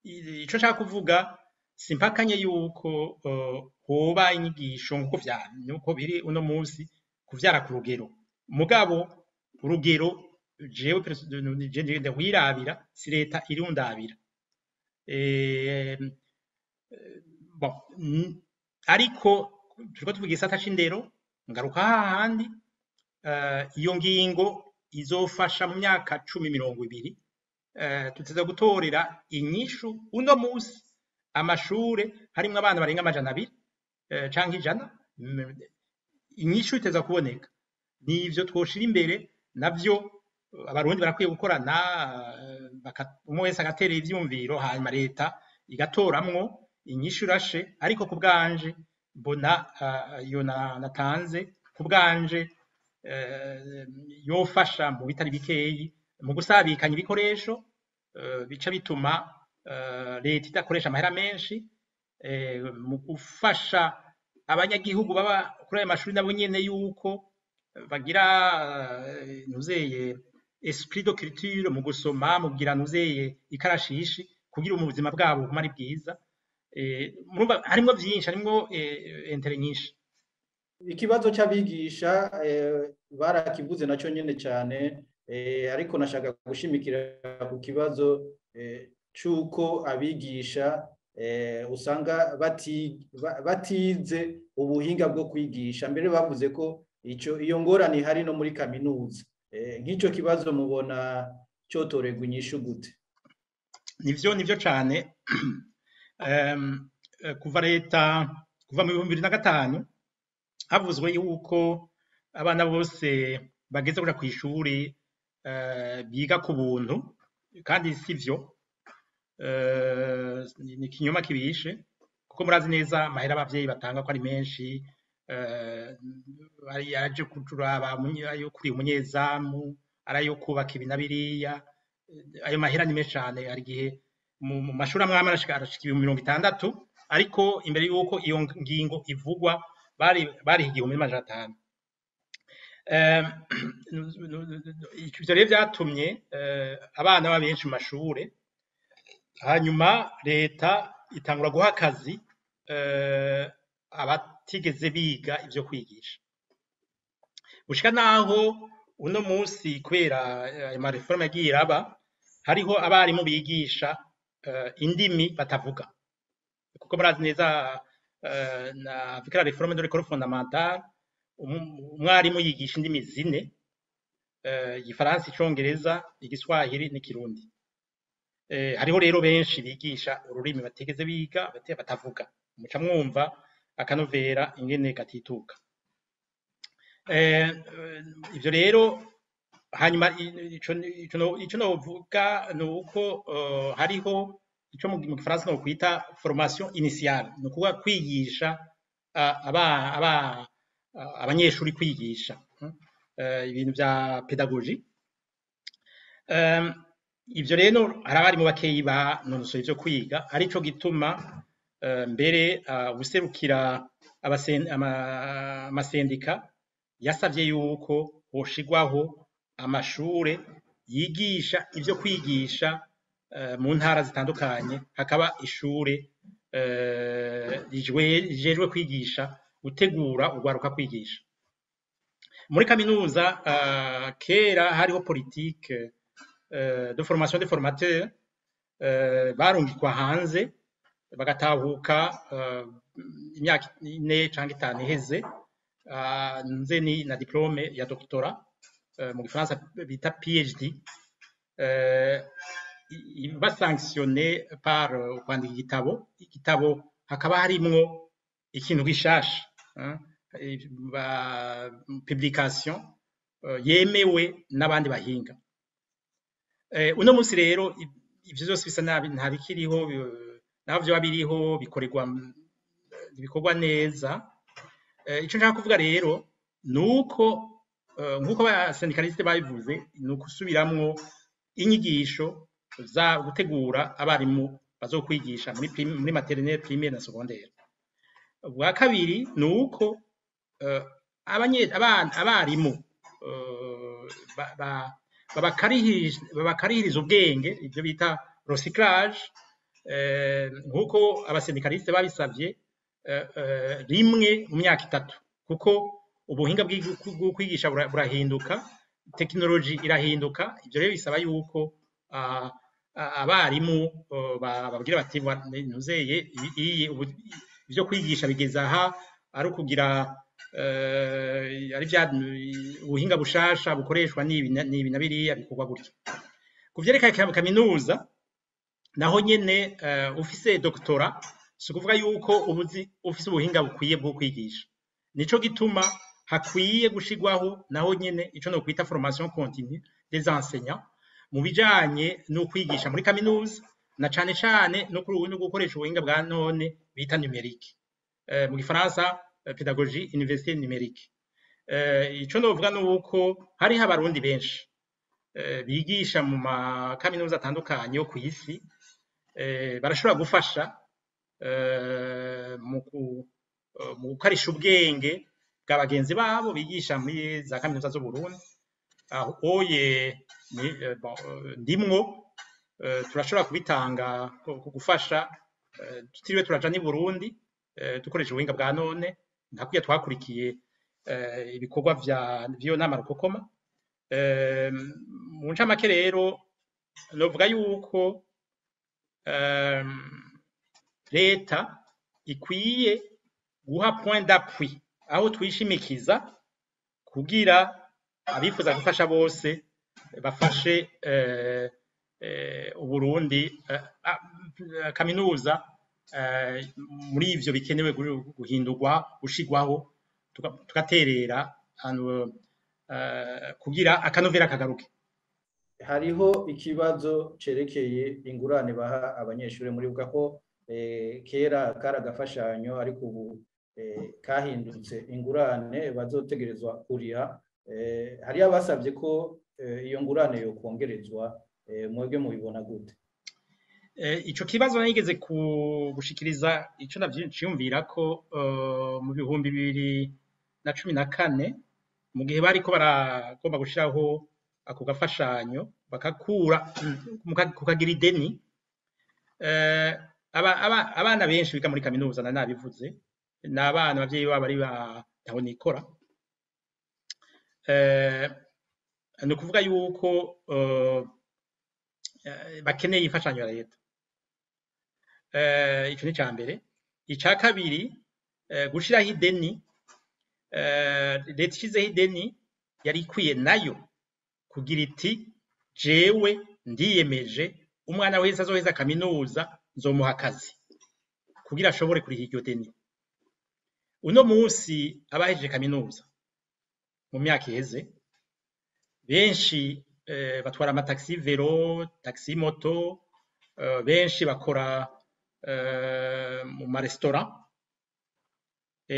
Ico nshaka kuvuga, simpakanye yuko hoba inyigisho nkuko nuko biri uno munsi kuvyara ku rugero, mugabo urugero jewe ndahwirabira, si leta irundabira. Bon, ariko turiko tuvuga igisata c'indero, ngaruka hahandi, iyo ngingo izofasha mu myaka 10, 20. Tuteza gutorera inyishu uno musi amashure harimwo abana barenga 200 canke 100. Inyishu iteza kuboneka, nivyo twoshira imbere navyo. Abarundi barakwiye gukorana, umwe wese agatera ivyumviro, hanyuma leta igatoramwo inyishu irashe. Ariko ku bwanje mbona iyo natanze ku bwanje yofasha mu bitari bikeyi mu gusabikanya ibikoresho, bica bituma leta idakoresha amahera menshi, mu gufasha abanyagihugu baba kuri ayo mashuri nabo nyene yuko bagira nuzeye esprit de culture mu gusoma, mu kugira nuzeye ikarashishi, kugira mu buzima bwabo bugume ari bwiza. Murumva harimwo vyinshi, harimwo intérêts nyinshi. Ikibazo c'abigisha barakivuze naco nyene cane, ariko nashaka gushimikira ku kibazo c'uko abigisha usanga batize ubuhinga bwo kwigisha. Mbere bavuze ko ico iyo ngorane ihari no muri kaminuza. Nk'ico kibazo mubona cotorerwa inyishu gute? Nivyo cane. Kuva leta, kuva mu 2005, havuzwe yuko abana bose bageze kuja kw'ishuri biga ku buntu, kandi sivyo, ni ikinyoma kibishe, kuko murazi neza amahera abavyeyi batanga ko ari menshi, aje kuraba ayo kuriha umunyezamu, ari ayo kubaka ibi na biriya. Ayo mahera ni menshi cane. Hari igihe mu mashuri amwe amwe arashika 60.000, ariko imbere yuko iyo ngingo ivugwa bari bariha 1.500. Ivyo rero vyatumye abana baba benshi mu mashure, hanyuma leta itangura guha akazi abatigeze biga ivyo kwigisha, gushika naho uno munsi, kubera ayo ma réformes yagiye iraba, hariho abarimu bigisha indimi batavuga, kuko murazi neza na avec la réforme de l'école fondamentale, umwarimu yigisha indimi zine: igifaransa, icongereza, igiswahili n'ikirundi. Hariho rero benshi bigisha ururimi batigeze biga, batavuga. Muca mwumva akanovera ingene katituka. Ivyo rero, hanyuma ico novuga ni uko hariho ico mu gifaransa nokwita formation initiale, ni ukuvuga kwigisha abanyeshuri kwigisha, ibintu vya pédagogie. Ivyo rero hari abarimu bakeyi banonosoye ivyo kwiga, arico gituma mbere uwuserukira amasendika yasavye yuko hoshigwaho amashure yigisha ivyo kwigisha mu ntara zitandukanye, hakaba ishure rijejwe kwigisha, gutegura urwaruka kwigisha. Muri kaminuza kera hariho politique de formation des formateurs, barungikwa hanze bagatahuka imyaka 4 canke 5 iheze, nze ni na diplôme ya doctorat, mu gifaransa bita PhD, basanctionné par kwandika igitabo hakaba harimwo ikintu gishasha, publication yemewe n'abandi bahinga. Uno munsi rero ivyo vyose bisa nabi, nta bikiriho, naho vyoba biriho bikorerwa bikorwa neza. Ico nshaka kuvuga rero nuko nkuko aba syndicalistes babivuze, ni ukusubiramwo inyigisho za gutegura abarimu bazokwigisha muri maternelle, primaire na secondaire. Ubwa kabiri ni uko abarimu babakarihiriza ubwenge, ivyo bita recyclage, nkuko aba syndicalistes babisavye, rimwe mu myaka 3, kuko ubuhinga bwo kwigisha burahinduka, tekinoloji irahinduka. Ivyo rero bisaba yuko abarimu bababwira bati: "Ntuzeye ivyo kwigisha bigeze aha, ari ukugira ari vya ubuhinga bushasha bukoreshwa n'ibi n'ibi na biriya, bikorwa gutya." Ku vyerekeye kaminuza naho nyene, ufise doctorat si ukuvuga yuko ubuzi ufise ubuhinga bukwiye bwo kwigisha. Nico gituma hakwiye gushigwaho naho nyene ico nokwita formation continue. des enseignants mu bijanye no kwigisha muri kaminuza, na cane cane no kuri no gukoresha ubuhinga bwa none bita numérique, mu gifaransa pédagogie université numérique. Ico novuga nuko hariho abarundi benshi bigisha mu makaminuza atandukanye yo kw'isi, barashobora gufasha mu gukarisha ubwenge bwa bagenzi babo bigisha muri za kaminuza z'Uburundi. Aho oye ni, bon, ndimwo, turashobora kubitanga gufasha tutiriwe turaja n'i Burundi, dukoresha ubuhinga bwa none nka kurya twakurikiye ibikorwa vy'iyo nama rukokoma. Mu ncamake rero novuga yuko leta ikwiye guha point d'appui aho twishimikiza kugira abifuza gufasha bose bafashe Uburundi, kaminuza, muri ivyo bikenewe guhindurwa, gushigwaho, tugaterera ahantu kugira akanovera kagaruke. Hariho ikibazo cerekeye ingurane baha abanyeshuri. Muribuka ko kera kari agafashanyo, ariko ubu kahindutse ingurane bazotegerezwa kuriha. Hariyo abasavye ko iyo ngurane yokongerezwa. Mwebwe mubibona gute? Ico kibazo nigeze gushikiriza ico navyiyumvira ko mu 2014, mu gihe bariko baragomba gushiraho ako gafashanyo bakakura kukagira ideni. Abana benshi biga muri kaminuza, na nabivuze, ni abana abavyeyi babo ari ba ntahonikora. Ni ukuvuga yuko bakeneye imfashanyo ya leta. Ico ni ica mbere. Ica kabiri, gushiraho ideni, leta ishizeho ideni yari ikwiye nayo kugira iti: "Jewe ndiyemeje, umwana wese azoheza kaminuza nzomuha akazi kugira ashobore kuriha iryo deni." Uno musi abahejeje kaminuza mu myaka iheze benshi batwara amataxi vélo, taxi moto, benshi bakora mu maresitora,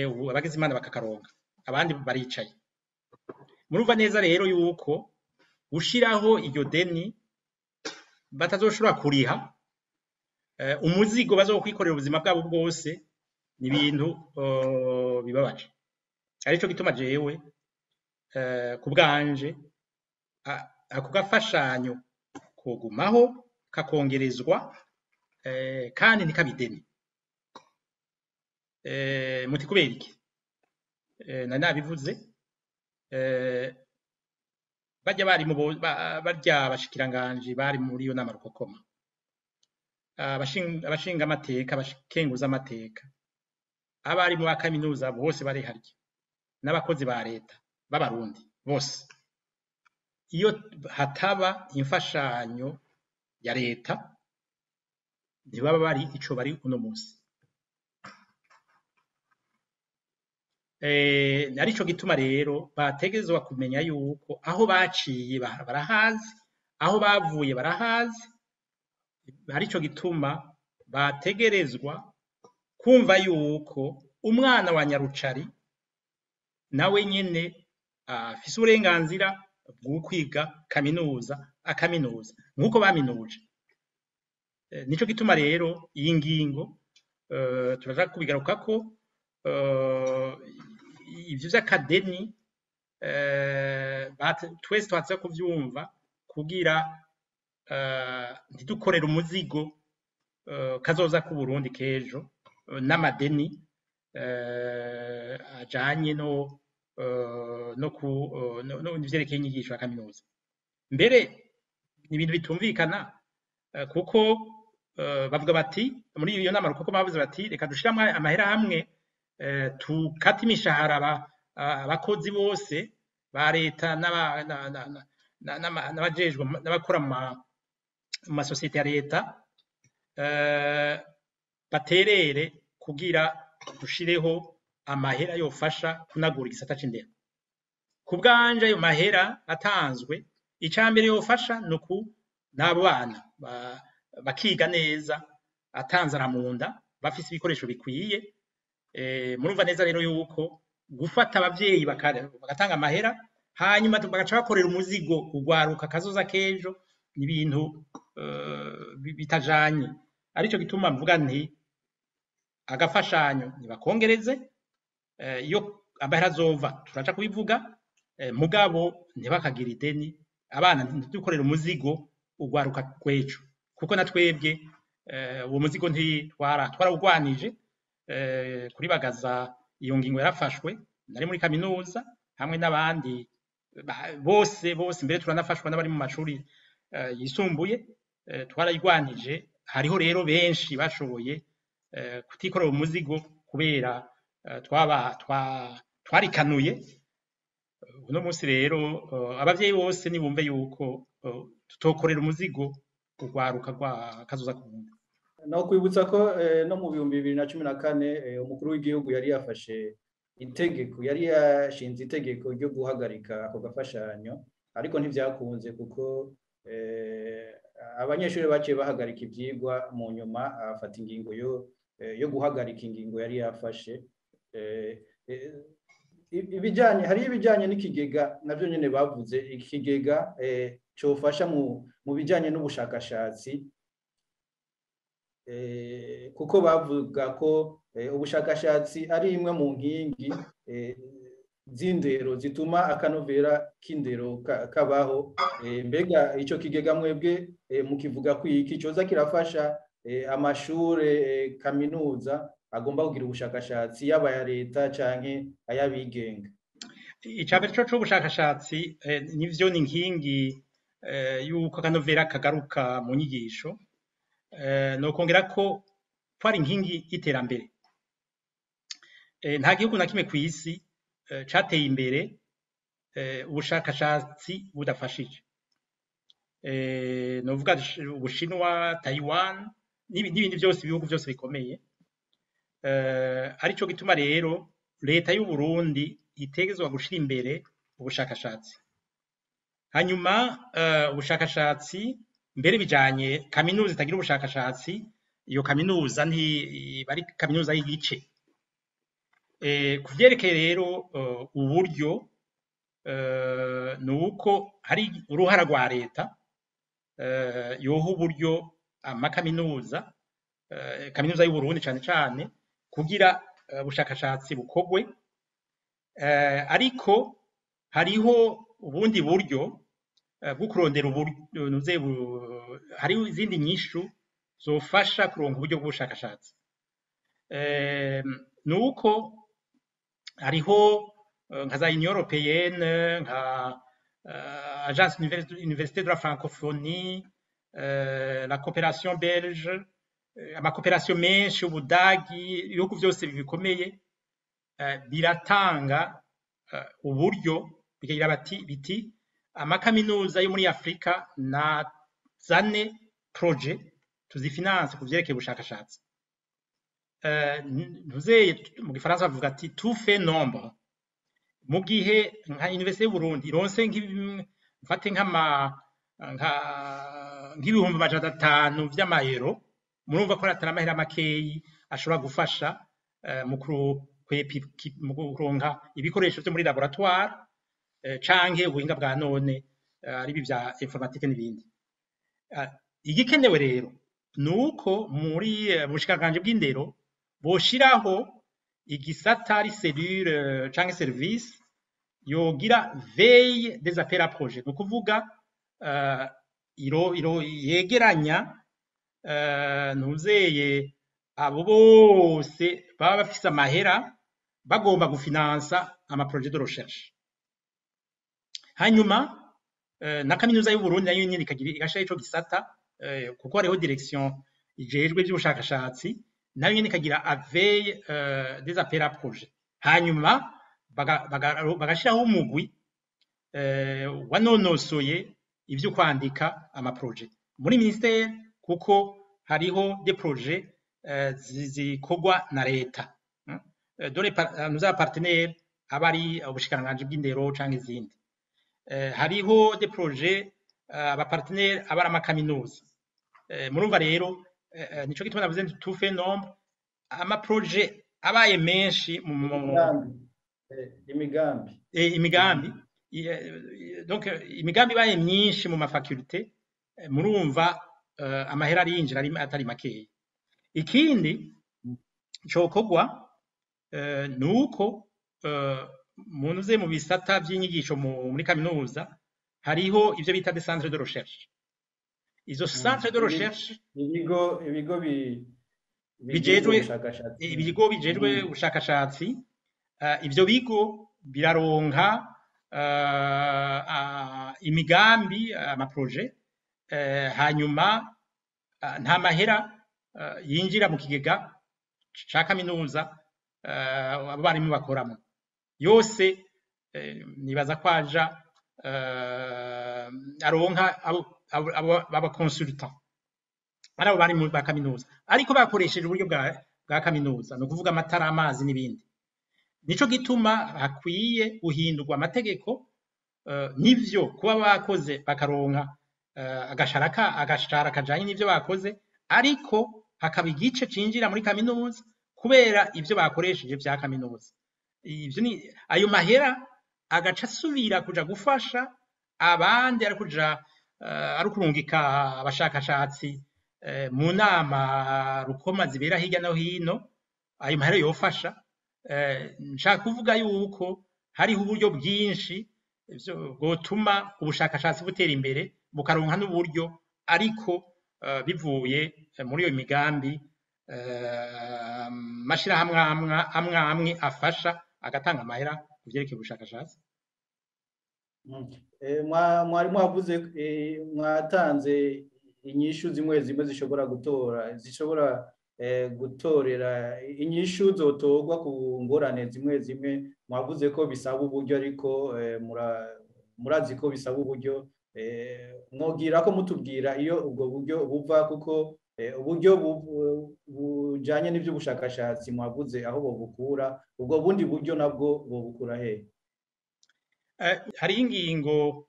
ubu abagize Imana bakakaronka, abandi baricaye. Murumva neza rero yuko gushiraho iryo deni batazoshobora kuriha, umuzigo bazokwikorera ubuzima bwabo bwose, ni ibintu bibabaje. Arico gituma jewe ku bwanje ako gafashanyo kogumaho, kakongerezwa, kandi ntikabideni. Muti kubera iki? Nari nabivuze, barya bari mu barya bashikiranganji bari muri iyo nama rukokoma, abashinga amateka, abakenguza amateka, abarimu ba kaminuza bose bari harya n'abakozi ba leta b'abarundi bose, iyo hataba imfashanyo ya leta ntibaba bari ico bari uno munsi. Arico gituma rero bategerezwa kumenya yuko aho baciye barahazi, aho bavuye barahazi. Arico gituma bategerezwa kumva yuko umwana wa Nyarucari nawe nyene afise uburenganzira bwo kwiga kaminuza, akaminuza nkuko baminuje. Nico gituma rero iyi ngingo turaja kubigarukako, ivyo vy'akadeni, twese twaza kuvyumva kugira ntidukorere umuzigo kazoza ku Burundi kejo n'amadeni ajanye no ku no ivyerekeye inyigisho ya kaminuza. Mbere ni ibintu bitumvikana, kuko bavuga bati muri iyo nama kuko bavuze bati: "Reka dushiramwe amahera hamwe, tukate imishahara abakozi bose ba leta n'abajejwe n'abakora mu masosiyete ya leta, baterere kugira dushireho amahera yofasha kunagura igisata c'indero." Ku bwanje ayo mahera atanzwe Ica mbere yofasha ni uku n'abo bana bakiga neza atanzara mu nda, bafise ibikoresho bikwiye. Murumva neza rero yuko gufata abavyeyi bagatanga amahera, hanyuma bagaca bakorera umuzigo ugwaruka kazoza k'ejo, ni ibintu bitajanye. Arico gituma mvuga nti agafashanyo nibakongereze, iyo amahera azova turaja kubivuga, mugabo ntibakagira ideni abana, ntidukorere umuzigo ugwaruka rw'ejo, kuko na twebwe uwo muzigo ntitwara twarawugwanije. Kuri Bagaza iyo ngingo yarafashwe, nari muri kaminuza hamwe n'abandi bose bose, mbere turanafashwa n'abari mu mashuri yisumbuye, twarayigwanije. Hariho rero benshi bashoboye kutikorera umuzigo kubera twaba twarikanuye. Uno munsi rero abavyeyi bose nibumve yuko tutokorera umuzigo urwaruka rwa kazoza kundi. No kwibutsa ko no mu 2014 umukuru w'igihugu yari yafashe itegeko, yari yashinze itegeko ryo guhagarika ako gafashanyo, ariko ntivyakunze kuko abanyeshuri baciye bahagarika ivyigwa, mu nyuma afata ingingo yo guhagarika ingingo yari yafashe. Ibijanye, hari ibijanye n'ikigega navyo nyene bavuze, ikigega cofasha mu bijanye n'ubushakashatsi, kuko bavuga ko ubushakashatsi ari imwe mu nkingi z'indero zituma akanovera k'indero kabaho. Mbega ico kigega mwebwe mukivuga ko iki coza kirafasha amashure kaminuza agomba kugira ubushakashatsi, yaba aya leta canke ay'abigenga? Icambere co c'ubushakashatsi, nivyo, ni inkingi yuko akanovera kagaruka mu nyigisho. Nokongera ko ari inkingi y'iterambere. Nta gihugu na kimwe kw'isi cateye imbere ubushakashatsi budafashije. Novuga Ubushinwa, Taiwan n'ibindi byose, ibihugu byose bikomeye. Arico gituma rero leta y'u Burundi itegerezwa gushira imbere ubushakashatsi. Hanyuma ubushakashatsi mbere bijanye, kaminuza itagira ubushakashatsi, iyo kaminuza ntiba ari kaminuza y'igice. Ku vyerekeye rero uburyo, ni uko hari uruhara rwa leta, yoha uburyo amakaminuza, kaminuza y'u Burundi cane cane, kugira ubushakashatsi bukorwe. Ariko hariho ubundi buryo bwo kurondera uburyo, hariho izindi nyishu zofasha kuronka uburyo bw'ubushakashatsi. Ni uko hariho nka za Union Européenne, nka Agence Université de la Francophonie, la coopération belge, amacoopération menshi, Ubudagi, ibihugu byose bikomeye biratanga uburyo, bikagira bati biti amakaminuza yo muri Afrika nazane projet tuzifinance ku vyerekeye ubushakashatsi. Ntuzeye mu gifaransa bavuga ati "tout fait nombre". Mu gihe nka Université y'u Burundi ironse mfate nk'ibihumbi 500 vy'amayero, murumva ko atari amahera makeyi ashobora gufasha mu kuronka ibikoresho vyo muri laboratoire canke ubuhinga bwa none, ari ibi vya informatique n'ibindi. Igikenewe rero ni uko muri bushikiranganji bw'indero boshiraho igisata, ari cellule canke service yogira veille des appels à projet, ni ukuvuga iro iro yegeranya ntuzeye abo bose baba bafise amahera bagomba gufinansa ama projet de recherche. Hanyuma na kaminuza y'u Burundi nayo nyene ikagira, igashiraho ico gisata, kuko hariho direction ijejwe ivy'ubushakashatsi, nayo nyene ikagira veille des appels à projet. Hanyuma bagashiraho umugwi wanonosoye ivyo kwandika ama projet muri ministère, kuko hariho des projets zikorwa na leta, dore nous partenaire aba ari ubushikiranganji bw'indero canke izindi. Hariho des projets aba partenaires aba ari amakaminuza. Murumva rero, nico gituma navuze nti tout fait nombre, ama projets abaye menshi Imigambi. Imigambi. Imigambi. Donc imigambi ibaye myinshi mu ma facultés, murumva amahera arinjira ari atari makeya. Ikindi cokorwa nuko munuze mu bisata vy'inyigisho muri kaminuza hariho ivyo bita des centres de recherche. Izo centres de recherche, ibigo bijejwe ubushakashatsi. Ibigo bijejwe ubushakashatsi, ivyo bigo biraronka imigambi, ama projets, hanyuma nta mahera yinjira mu kigega ca kaminuza abarimu bakoramo yose, nibaza ko aja aronka abo baba consultant, ari abo bari ba kaminuza, ariko bakoresheje uburyo bwa kaminuza, ni ukuvuga amatara, amazi n'ibindi. Nico gituma hakwiye guhindurwa amategeko. Nivyo kuba bakoze bakaronka agashara kajanye n'ivyo bakoze, ariko hakaba igice cinjira muri kaminuza kubera ivyo bakoresheje vya kaminuza. Ivyo ni ayo mahera agaca asubira kuja gufasha abandi, ari kuja ari kurungika abashakashatsi mu nama rukoma zibera hirya no hino. Ayo mahera yofasha. Nshaka kuvuga yuko hariho uburyo bwinshi bwotuma ubushakashatsi butera imbere, bukaronka n'uburyo, ariko bivuye muri iyo migambi mashirahamwe amwe amwe afasha, agatanga amahera ku vyerekeye ubushakashatsi. Mwari mwavuze, mwatanze inyishu zimwe zimwe zishobora gutora, zishobora gutorera inyishu zotorwa ku ngorane zimwe zimwe. Mwavuze ko bisaba uburyo, ariko murazi ko bisaba uburyo. Mwogira ko mutubwira iyo ubwo buryo buva, kuko uburyo bujanye n'ivy'ubushakashatsi mwavuze aho bobukura, ubwo bundi buryo nabwo bobukura hehe? Hariho ingingo,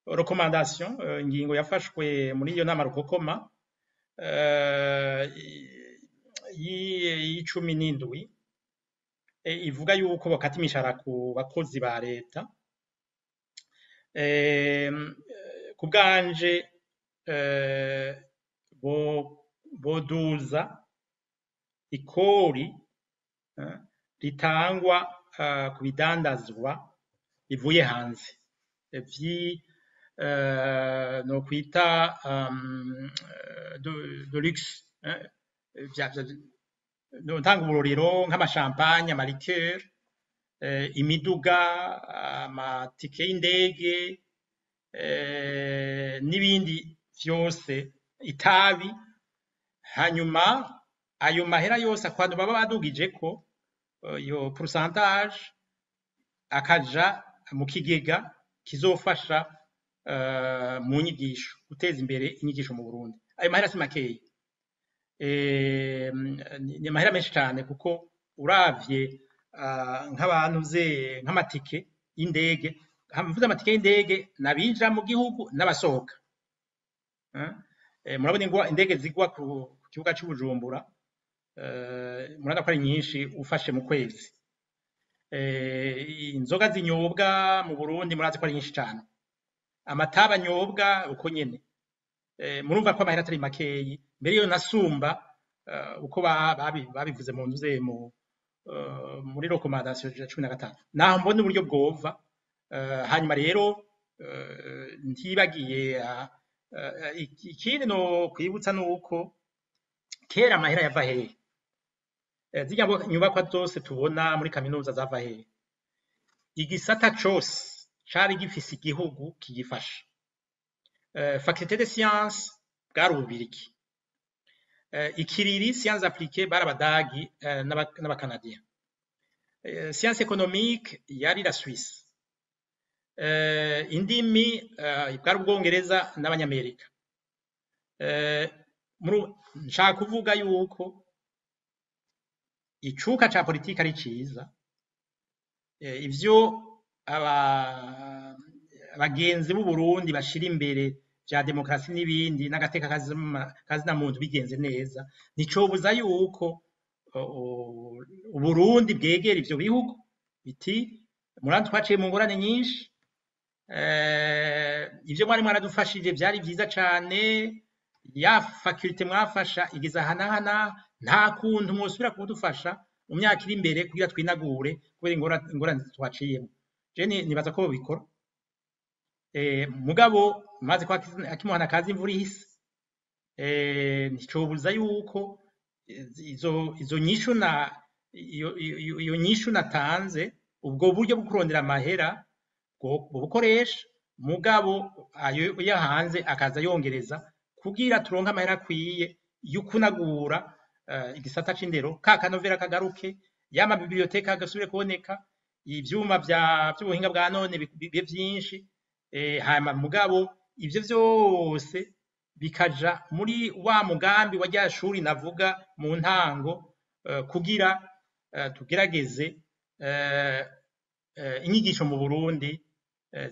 recommandation, ingingo yafashwe muri iyo nama rukokoma y'17, ivuga yuko bakata imishahara ku bakozi ba leta. Ku bwanje boduza ikori ritangwa ku bidandazwa bivuye hanze vyi no kwita de luxe, ntanga uburorero nk'ama champagne, ama liqueurs, imiduga, amatike y'indege n'ibindi vyose, itabi. Hanyuma ayo mahera yose akantu baba badugijeko iyo pourcentage akaja mu kigega kizofasha mu nyigisho, guteza imbere inyigisho mu Burundi. Ayo mahera si makeyi, ni amahera menshi cane, kuko uravye nk'abantu ze nk'amatike y'indege, mvuze amatike y'indege n'abinjira mu gihugu n'abasohoka. Murabona indege zigwa ku kibuga c'i Bujumbura, murabona ko ari nyinshi ufashe mu kwezi. Inzoga zinyobwa mu Burundi murazi ko ari nyinshi cane, amatabi anyobwa uko nyene. Murumva ko amahera atari makeyi, mbere yo nasumba uko babivuze mu ntuze muri recommandation ya 15. Naho mbona uburyo bwova. Hanyuma rero ntibagiye ikindi no kwibutsa nuko kera amahera yava hehe? Zirya nyubakwa zose tubona muri kaminuza zava hehe? Igisata cose cari gifise igihugu kigifasha. Faculté de sciences bwari Ububirigi, ikiriri, sciences appliquées, bari Abadagi n'Abakanadiya, sciences économiques yari la Suisse, indimi bwari Ubwongereza n'Abanyamerika. Nshaka kuvuga yuko icuka ca politike ari ciza, ivyo Abagenzi b'u Burundi bashira imbere vya demokarasi n'ibindi n'agateka kazina muntu bigenze neza, nticobuza yuko Uburundi bwegera ivyo bihugu biti murandi twaciye mu ngorane nyinshi, ivyo mwari mwaradufashije vyari vyiza cane, ya faculté mwafasha igeze aha n'aha n'aha, nta kuntu mwosubira kudufasha mu myaka iri imbere kugira twinagure kubera ingorane twaciyemo. Je nibaza ko bobikora. Mugabo maze ko akimuhana kaza imvura ihise, nticobuza yuko izo nyishu na iyo nyishu natanze, ubwo buryo bwo kurondera amahera bukoresha, mugabo ayo yo hanze akaza yongereza kugira turonke amahera akwiye y'ukunagura igisata c'indero, ka kanovera kagaruke, ya ma bibliothèques agasubire kuboneka, ivyuma vy'ubuhinga bwa none bibe vyinshi, hanyuma mugabo ivyo vyose bikaja muri wa mugambi wa rya shuri navuga mu ntango, kugira tugerageze inyigisho mu Burundi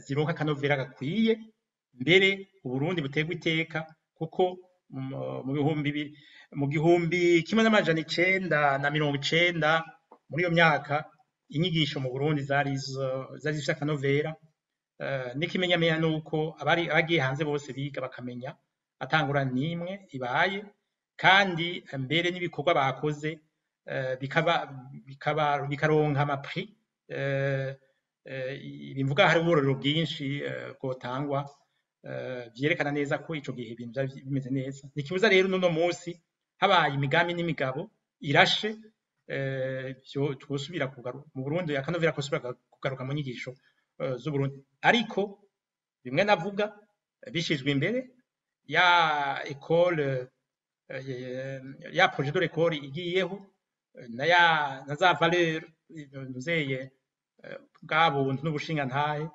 zironka akanovera gakwiye, mbere Uburundi buterwa iteka, kuko mu bihumbi mu 1990, muri iyo myaka inyigisho mu Burundi zari zifise akanovera, n'ikimenyamenya nuko abari abagiye hanze bose biga bakamenya atangura n'imwe ibaye, kandi mbere n'ibikorwa bakoze bikaba bikaronka ama prix. Bimvuga hari uburorero bwinshi bwotangwa vyerekana neza ko ico gihe ibintu vyari bimeze neza. Ntikibuza rero n'uno musi habaye imigambi n'imigabo irashe, twosubira mu Burundi akanovera kosubira kugaruka mu nyigisho z'Uburundi, ariko bimwe navuga bishizwe imbere ya école, ya projet de l'école igiyeho, na ya na za valeur nuzeye bwa buntu n'ubushingantahe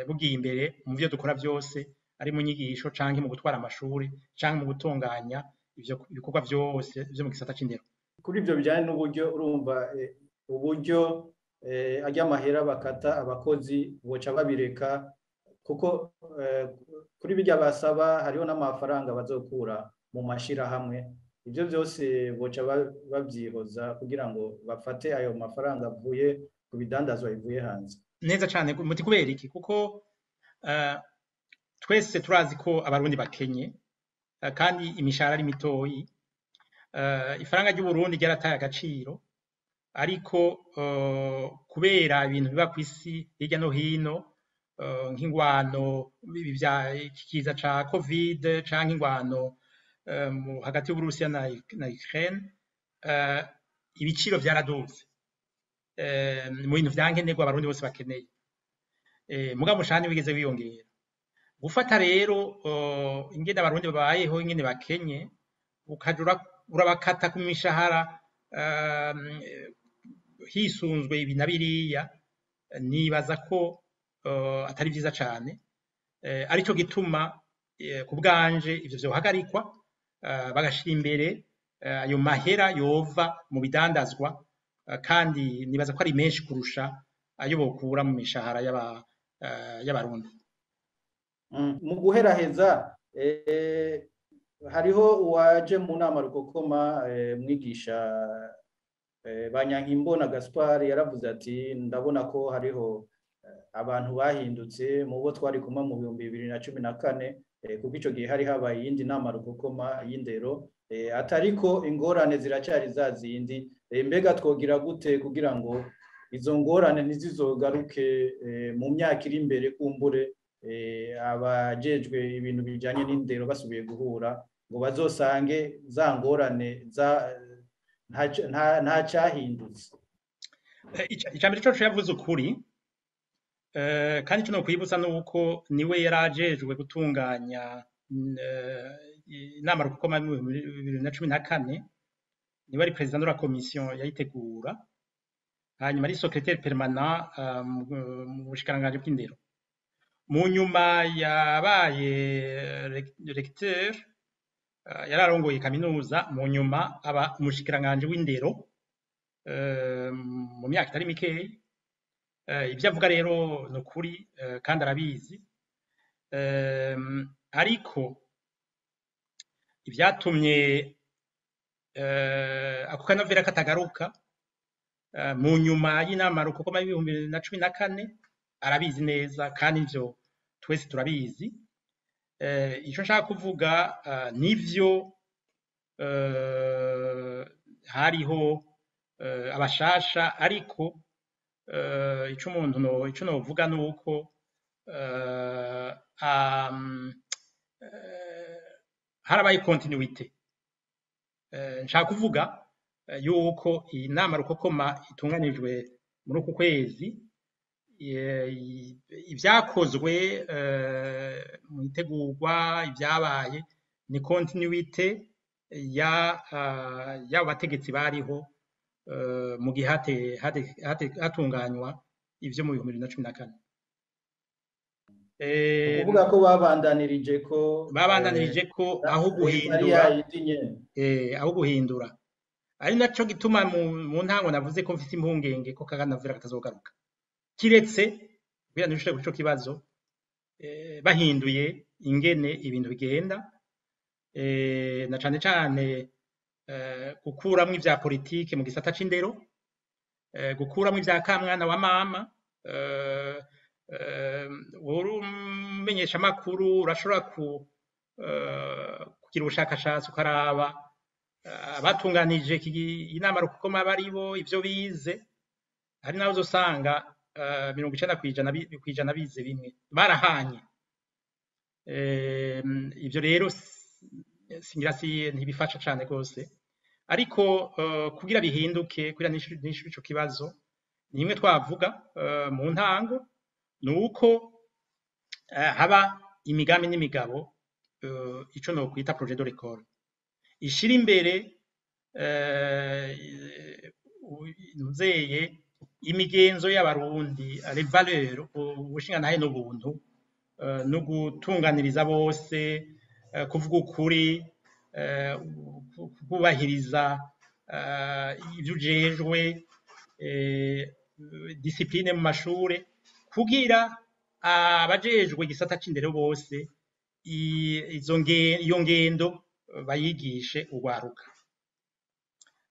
bugiye imbere mu vyo dukora vyose, ari mu nyigisho canke mu gutwara amashuri canke mu gutunganya ivyo bikorwa vyose vyo mu gisata c'indero. Kuri ivyo bijanye n'uburyo, urumva uburyo arya mahera bakata abakozi boca babireka, kuko kuri birya basaba hariho n'amafaranga bazokura mu mashirahamwe, ivyo vyose boca bavyihoza kugira ngo bafate ayo mafaranga avuye ku bidandazwa bivuye hanze. Neza cane. Muti kubera iki? Kuko twese turazi ko Abarundi bakenye, kandi imishahara ari mitoyi, ifaranga ry'Uburundi ryarataye agaciro, ariko kubera ibintu biba kw'isi hirya no hino, nk'ingwano ikiza ca Covid canke ingwano hagati y'Uburusiya na Ukraine, ibiciro vyaraduze mu bintu vya nkenerwa Abarundi bose bakeneye, mugabo umushahara ntiwigeze wiyongera. Gufata rero ingene Abarundi babayeho, ingene bakenye, ukaja urabakata ku mishahara hisunzwe ibi na biriya, nibaza ko atari vyiza cane, arico gituma ku bwanje ivyo vyohagarikwa, bagashira imbere ayo mahera yova mu bidandazwa, kandi nibaza ko ari menshi kurusha ayo bokura mu mishahara y'Abarundi. Mu guheraheza, hariho uwaje mu nama rukokoma, mwigisha Banyankimbona Gaspard, yaravuze ati ndabona ko hariho abantu bahindutse mu bo twari kumwe mu 2014, kuko ico gihe hari habaye iyindi nama rukokoma y'indero, atariko ingorane ziracyari za zindi. Mbega twogira gute kugira ngo izo ngorane ntizizogaruke mu myaka iri imbere, kumbure abajejwe ibintu bijanye n'indero basubiye guhura ngo bazosange za ngorane nta cyahindutse? Icambere coco yavuze ukuri, kandi ico nokwibutsa nuko niwe yari ajejwe gutunganya inama rukokoma mu 2014, niwe ari président de la commission yayitegura, hanyuma ari secrétaire permanent mu bushikiranganji bw'indero. Mu nyuma yabaye recteur, yari arongoye kaminuza, mu nyuma aba umushikiranganji w'indero mu myaka itari mikeyi. Ivyo avuga rero ni ukuri, kandi arabizi. Ariko ivyatumye ako kanovera katagaruka mu nyuma y'inama rukokoma y'2014 arabizi neza, kandi ivyo twese turabizi. Ico nshaka kuvuga, nivyo, hariho abashasha, ariko ico umuntu no ico novuga nuko harabaye continuité. Nshaka kuvuga yuko iyi nama rukokoma itunganijwe muri uku kwezi, ivyakozwe mu itegurwa, ivyabaye ni continuité ya y'abo bategetsi bariho mu gihe hatunganywa ivyo mu 2014. Ukuvuga ko babandanirije ko babandanirije ko aho leta ari guhindura yayindi nyene. Aho guhindura, ari naco gituma mu ntango navuze ko mfise impungenge ko kanovera katazogaruka, kiretse kugira nishure kuri ico kibazo, bahinduye ingene ibintu bigenda, na cane cane gukuramwo ivya politike mu gisata c'indero, gukuramwo ivya kamwana wa mama. Uri umumenyeshamakuru, urashobora kugira ubushakashatsi, ukaraba abatunganije inama rukokoma baribo, ivyo bize. Hari naho uzosanga 90% bize bimwe, barahanye. Ivyo rero singira si ntibifasha cane gose, ariko kugira bihinduke, kugira nishure ico kibazo, ni imwe twavuga mu ntango, nuko haba imigambi n'imigabo, ico nokwita projet de l'école ishira imbere nzeye imigenzo y'Abarundi, les valeurs, ubushingantahe n'ubuntu, no gutunganiriza bose, kuvuga ukuri, kubahiriza ivyo ujejwe, discipline mu mashure, kugira abajejwe igisata c'indero bose iyo ngendo bayigishe urwaruka.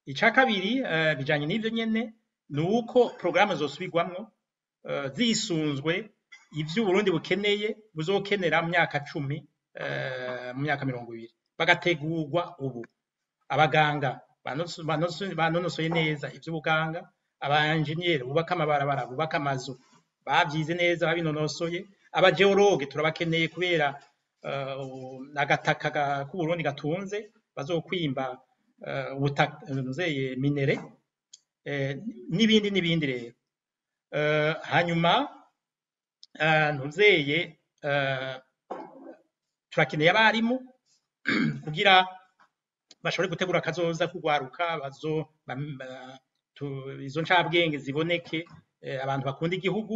Ica kabiri, bijanye n'ivyo nyene, ni uko porogaramu zosubirwamwo zisunzwe ivyo Uburundi bukeneye, buzokenera mu myaka 10, mu myaka 20, bagategurwa ubu. Abaganga banonosoye neza ivy'ubuganga, abanjeniyeri bubaka amabarabara, bubaka amazu, bavyize neza, babinonosoye, abageologue turabakeneye kubera agataka k'Uburundi gatunze, bazokwimba ubutaka, nzeye minerai, n'ibindi n'ibindi rero. Hanyuma ntuzeye turakeneye abarimu kugira bashobore gutegura akazoza kugwaruka, bazo izo ncabwenge ziboneke, abantu bakunda igihugu,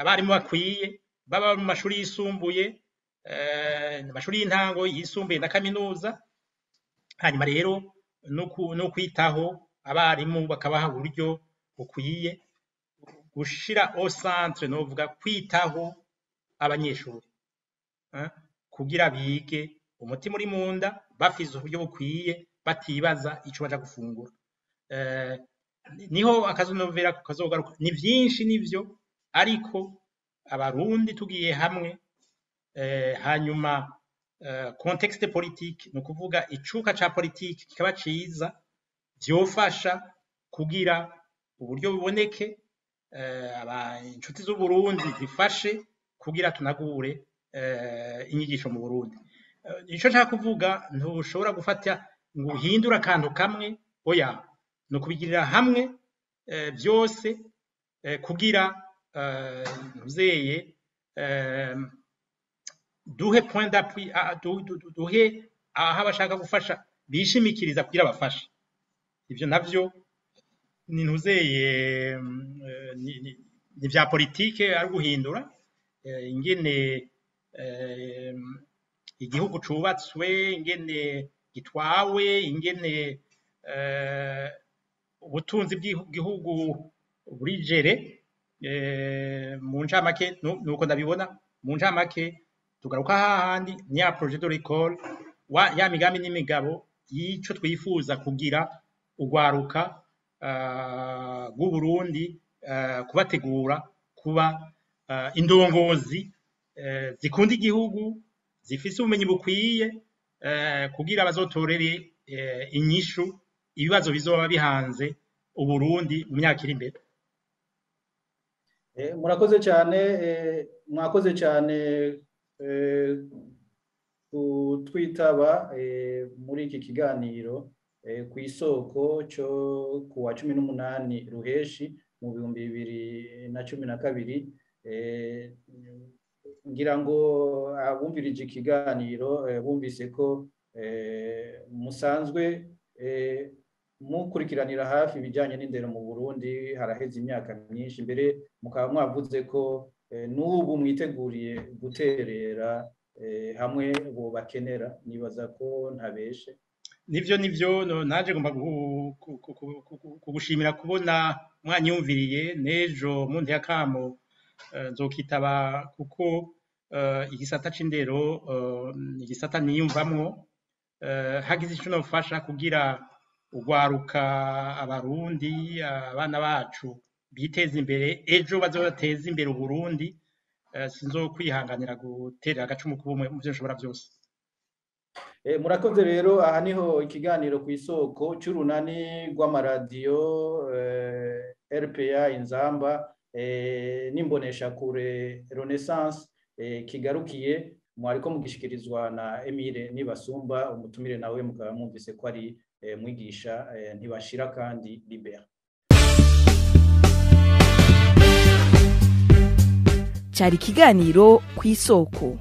abarimu bakwiye, baba mu mashuri yisumbuye, amashuri y'intango, yisumbuye na kaminuza. Hanyuma rero no kwitaho abarimu, bakabaha uburyo bukwiye, gushira au centre, novuga kwitaho abanyeshuri, kugira bige umutima uri munda, bafise uburyo bukwiye, batibaza ico baja gufungura. Niho akazonovera kazogaruka. Ni vyinshi nivyo, ariko Abarundi tugiye hamwe, hanyuma contexte politique, ni ukuvuga icuka ca politike kikaba ciza, vyofasha kugira uburyo buboneke, inshuti z'Uburundi zifashe kugira tunagure inyigisho mu Burundi. Ico nshaka kuvuga, ntushobora gufata ngo uhindure akantu kamwe, oya, ni ukubigirira hamwe vyose, kugira ntuzeye duhe point d'appui, duhe aho abashaka gufasha bishimikiriza kugira bafashe. Ivyo navyo ni ntuzeye ni vya politike, ari guhindura ingene igihugu cubatswe, ingene gitwawe, ingene ubutunzi bw'igihugu burigere. Mu ncamake nuko ndabibona. Mu ncamake, tugaruka hahandi ni ya projet de l'école, ya migambi n'imigabo y'ico twifuza kugira urwaruka rw'Uburundi, kubategura kuba indongozi zikunda igihugu, zifise ubumenyi bukwiye, kugira bazotorere inyishu ibibazo bizoba bihanze Uburundi mu myaka iri imbere. Murakoze cyane, mwakoze cyane kutwitaba muri iki kiganiro ku Isoko cyo ku wa 18 Ruheshi mu 2012. Ngira ngo abumvirije ikiganiro bumvise ko musanzwe mukurikiranira hafi ibijyanye n'indero mu Burundi haraheze imyaka myinshi, mbere mukaba mwavuze ko n'ubu mwiteguriye guterera hamwe bo bakenera. Nibaza ko ntabeshe. Nivyo, naje ngomba kugushimira kubona mwanyumviriye. N'ejo mu akamo nzokitaba, kuko igisata c'indero igisata niyumvamwo. Hagize ico nofasha kugira urwaruka, Abarundi, abana bacu biteze imbere, ejo bazobateze imbere Uburundi, sinzokwihanganira guterera agacumu kubumwe mu vyo nshobora vyose. Murakoze rero. Aha niho ikiganiro ku Isoko cy'urunani rw'amaradiyo RPA Inzamba n'imboneshakure Renaissance kigarukiye. Mwariko mugishikirizwa na Emile Nibasumba. Umutumire nawe mukaba mwumvise ko ari mwigisha Ntibashira kandi Libert. Cyari ikiganiro ku Isoko.